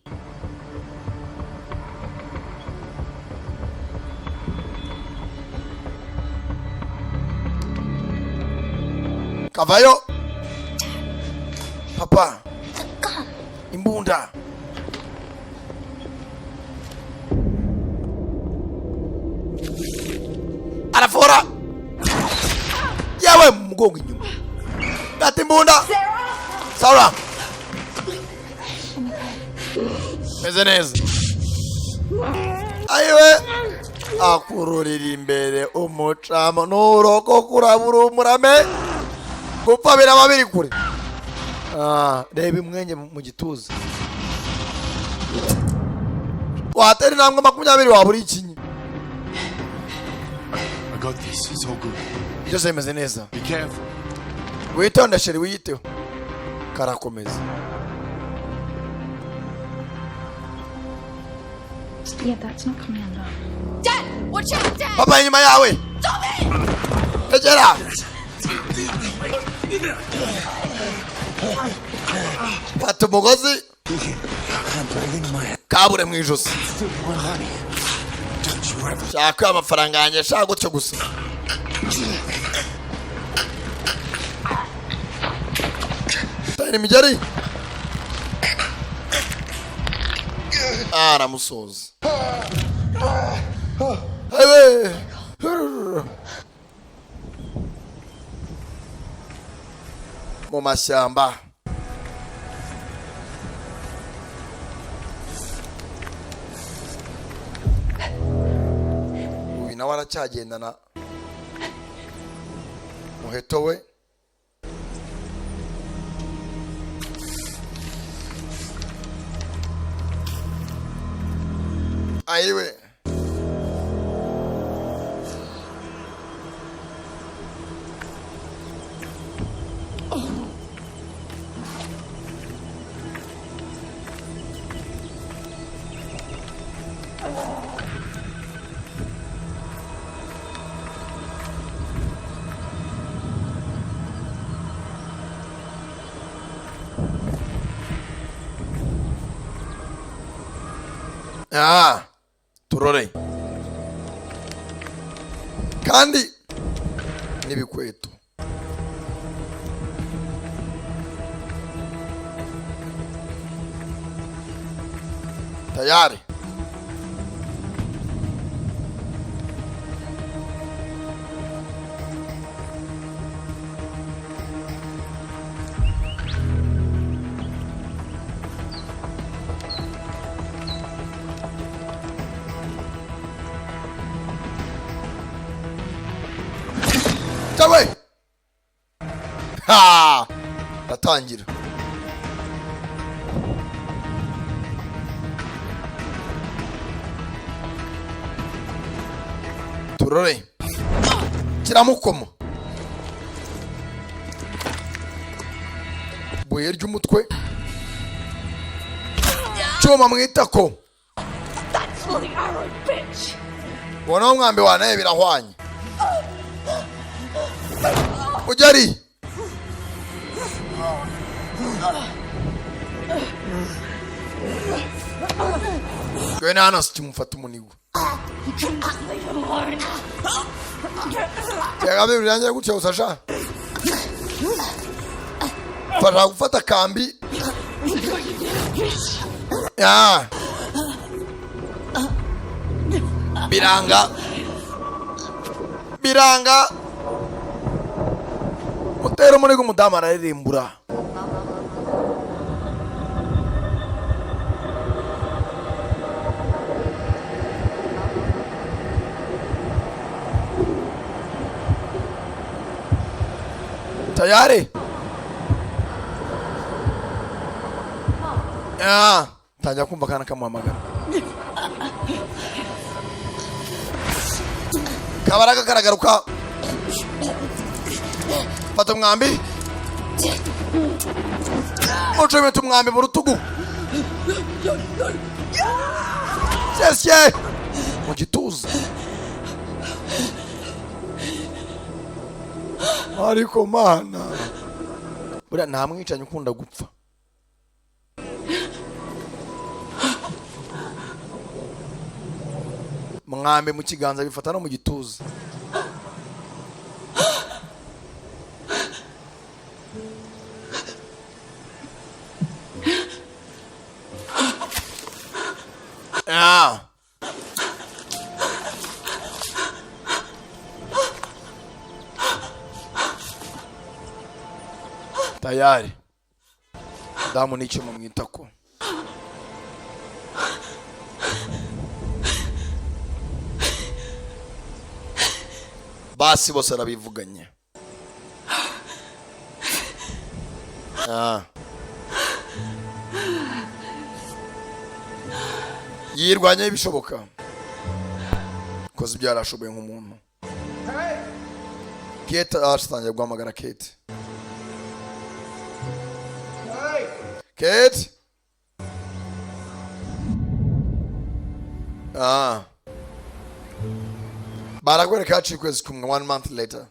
Kavayo papa, imbunda. Arafora yewe mu mugongo inyuma, gata imbunda. Sara, meze neza. Ayiwe, akururira imbere umucamo nuroko kurabura umurame, gupfa biraba biri kure. Ah, reba imwenge mu gituza, watera intambwe 20 wabura ikinyi. I got this. It's all good. Byose bimeze neza. Be careful. Witonde chérie, wiyiteho. Karakomeza. Yeah, that's not coming undone. Dad! Watch out, Dad! Papa, inyuma yawe. Stop it! Tegera, fata umugozi kabure mu ijosi. Shaka amafaranga yanjye, shaka gutyo gusa. Tera imigeri, aramusoza. Abe. Mu mashyamba uyu nawe aracyagendana muheto we. Ayiwe, ah, turore kandi n'ibikweto. Tayari. Tawe ha, ndatangira. Turore kiramukoma buye ry'umutwe, cyuma mu itako. That's for the arrow, bitch! Ubona umwambi wanaye birahwanye ugeri. Ngwino hano, kimufata umunigo. You couldn't just leave it alone. Byaba birangiye gutya gusa sha. Fasha gufata kambi ya biranga biranga mutera umurego. Umudamu araririmbura. Tayari ya tangira kumva akana kamuhamagara. Kabaraga karagaruka, fata umwambi, mucometa umwambi mu rutugu sesye mu gituza. Ariko mana, buriya nta mwicanyi ukunda gupfa. Mwambi mu kiganza bifata no mu gituza. Ah. Tayari damu n'icyuma mu itako. Basi bose arabivuganye. Ah. Yirwanya ibishoboka koze ibyo yarashoboye nk'umuntu. Kate atangiye guhamagara Kate. Kate. Ah. Barakwereka haciye ukwezi kumwe, one month later.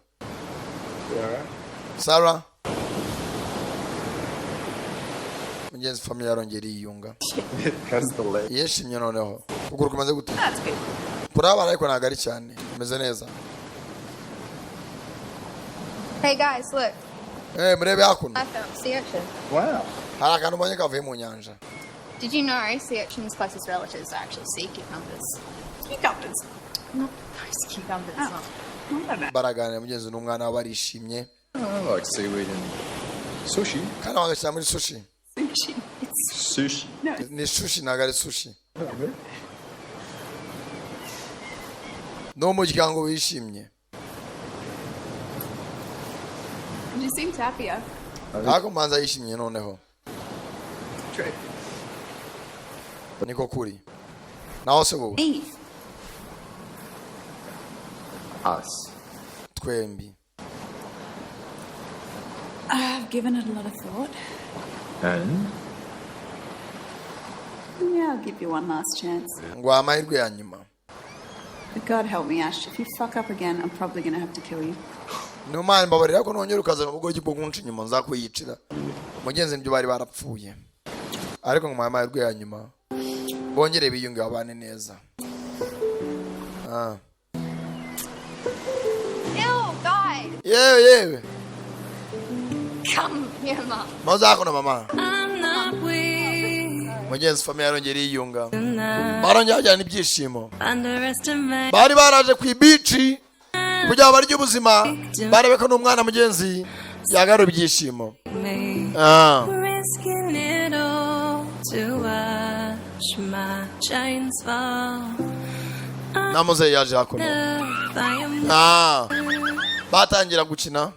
Sarah mugenzi, famille yarongera yiyunga. That's the leg. Yishimye noneho. Ukuguru kumaze gute? That's good. Kurabara ariko ntabwo ari cyane, umeze neza. Hey guys, look. Eh, murebe hakuno. I found sea urchin. Wow. Hari akantu ubonye kavuye mu nyanja. Did you know sea urchins' closest relatives are actually sea cucumbers? Cucumbers. Not those cucumbers. Oh. Baraganira mugenzi n'umwana we barishimye. I like seaweed and sushi. Kandi bagashyira muri sushi. Sushi. It's Sushi. No. Ni sushi, ntabwo ari sushi. Ni umuryango wishimye. She seems happier. Ariko mbanza yishimye noneho. True. Niko kuri naho se wowe? Me. Us. Twembi. I've given it a lot of thought. And? Yeah, I'll give you one last chance. Ngo amahirwe ya nyuma. But God help me, Ash. If you fuck up again, I'm probably gonna have to kill you. Numana mbabarira ko nongera ukazana ubugoryi bwo kunca inyuma, nzakwiyicira. Mugenzi, nibyo bari barapfuye, ariko ngo amahirwe ya nyuma bongere biyunge babane neza. Ah. Ew, guys. Yewe yewe. Come here, Mum. Muzakuno mama. I'm not weak. Mugenzi, famille yarongera yiyunga, barongera bajyana ibyishimo. Underestimate. Bari baraje ku ibici kugira ngo barye ubuzima, barebe ko n'umwana mugenzi yagarura ibyishimo. Me. Ah. Risking it all to watch my chains fall. Na muzeyi yaje hakuno. I am Ah. Batangira gukina.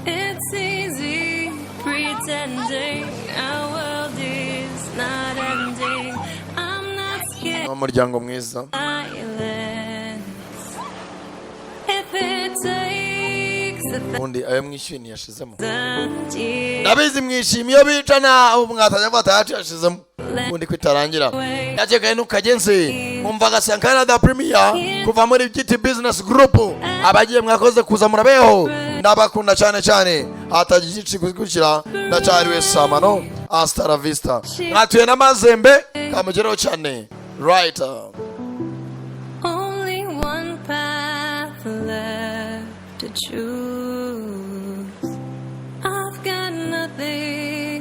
It's easy pretending our world is not ending. I'm not scared. Ni umuryango mwiza. Silence. If it takes a Ubundi ayo mwishyuye ntiyashizemo. thousand years, Ndabizi mwishimiye iyo bicana, ubu mwatangira gufata yacu yashizemo ubundi kwitarangira yakekaye ntukagenze. Mwumvaga Sankara da Premier kuva muri GT Business Group. Abagiye mwakoze kuza, murabeho, ndabakunda cyane cyane. Hatagira igiciro gukurikira, ndacyariwe samano. Hasta la vista. Mwatuye n'amazembe kamugeraho cyane, right.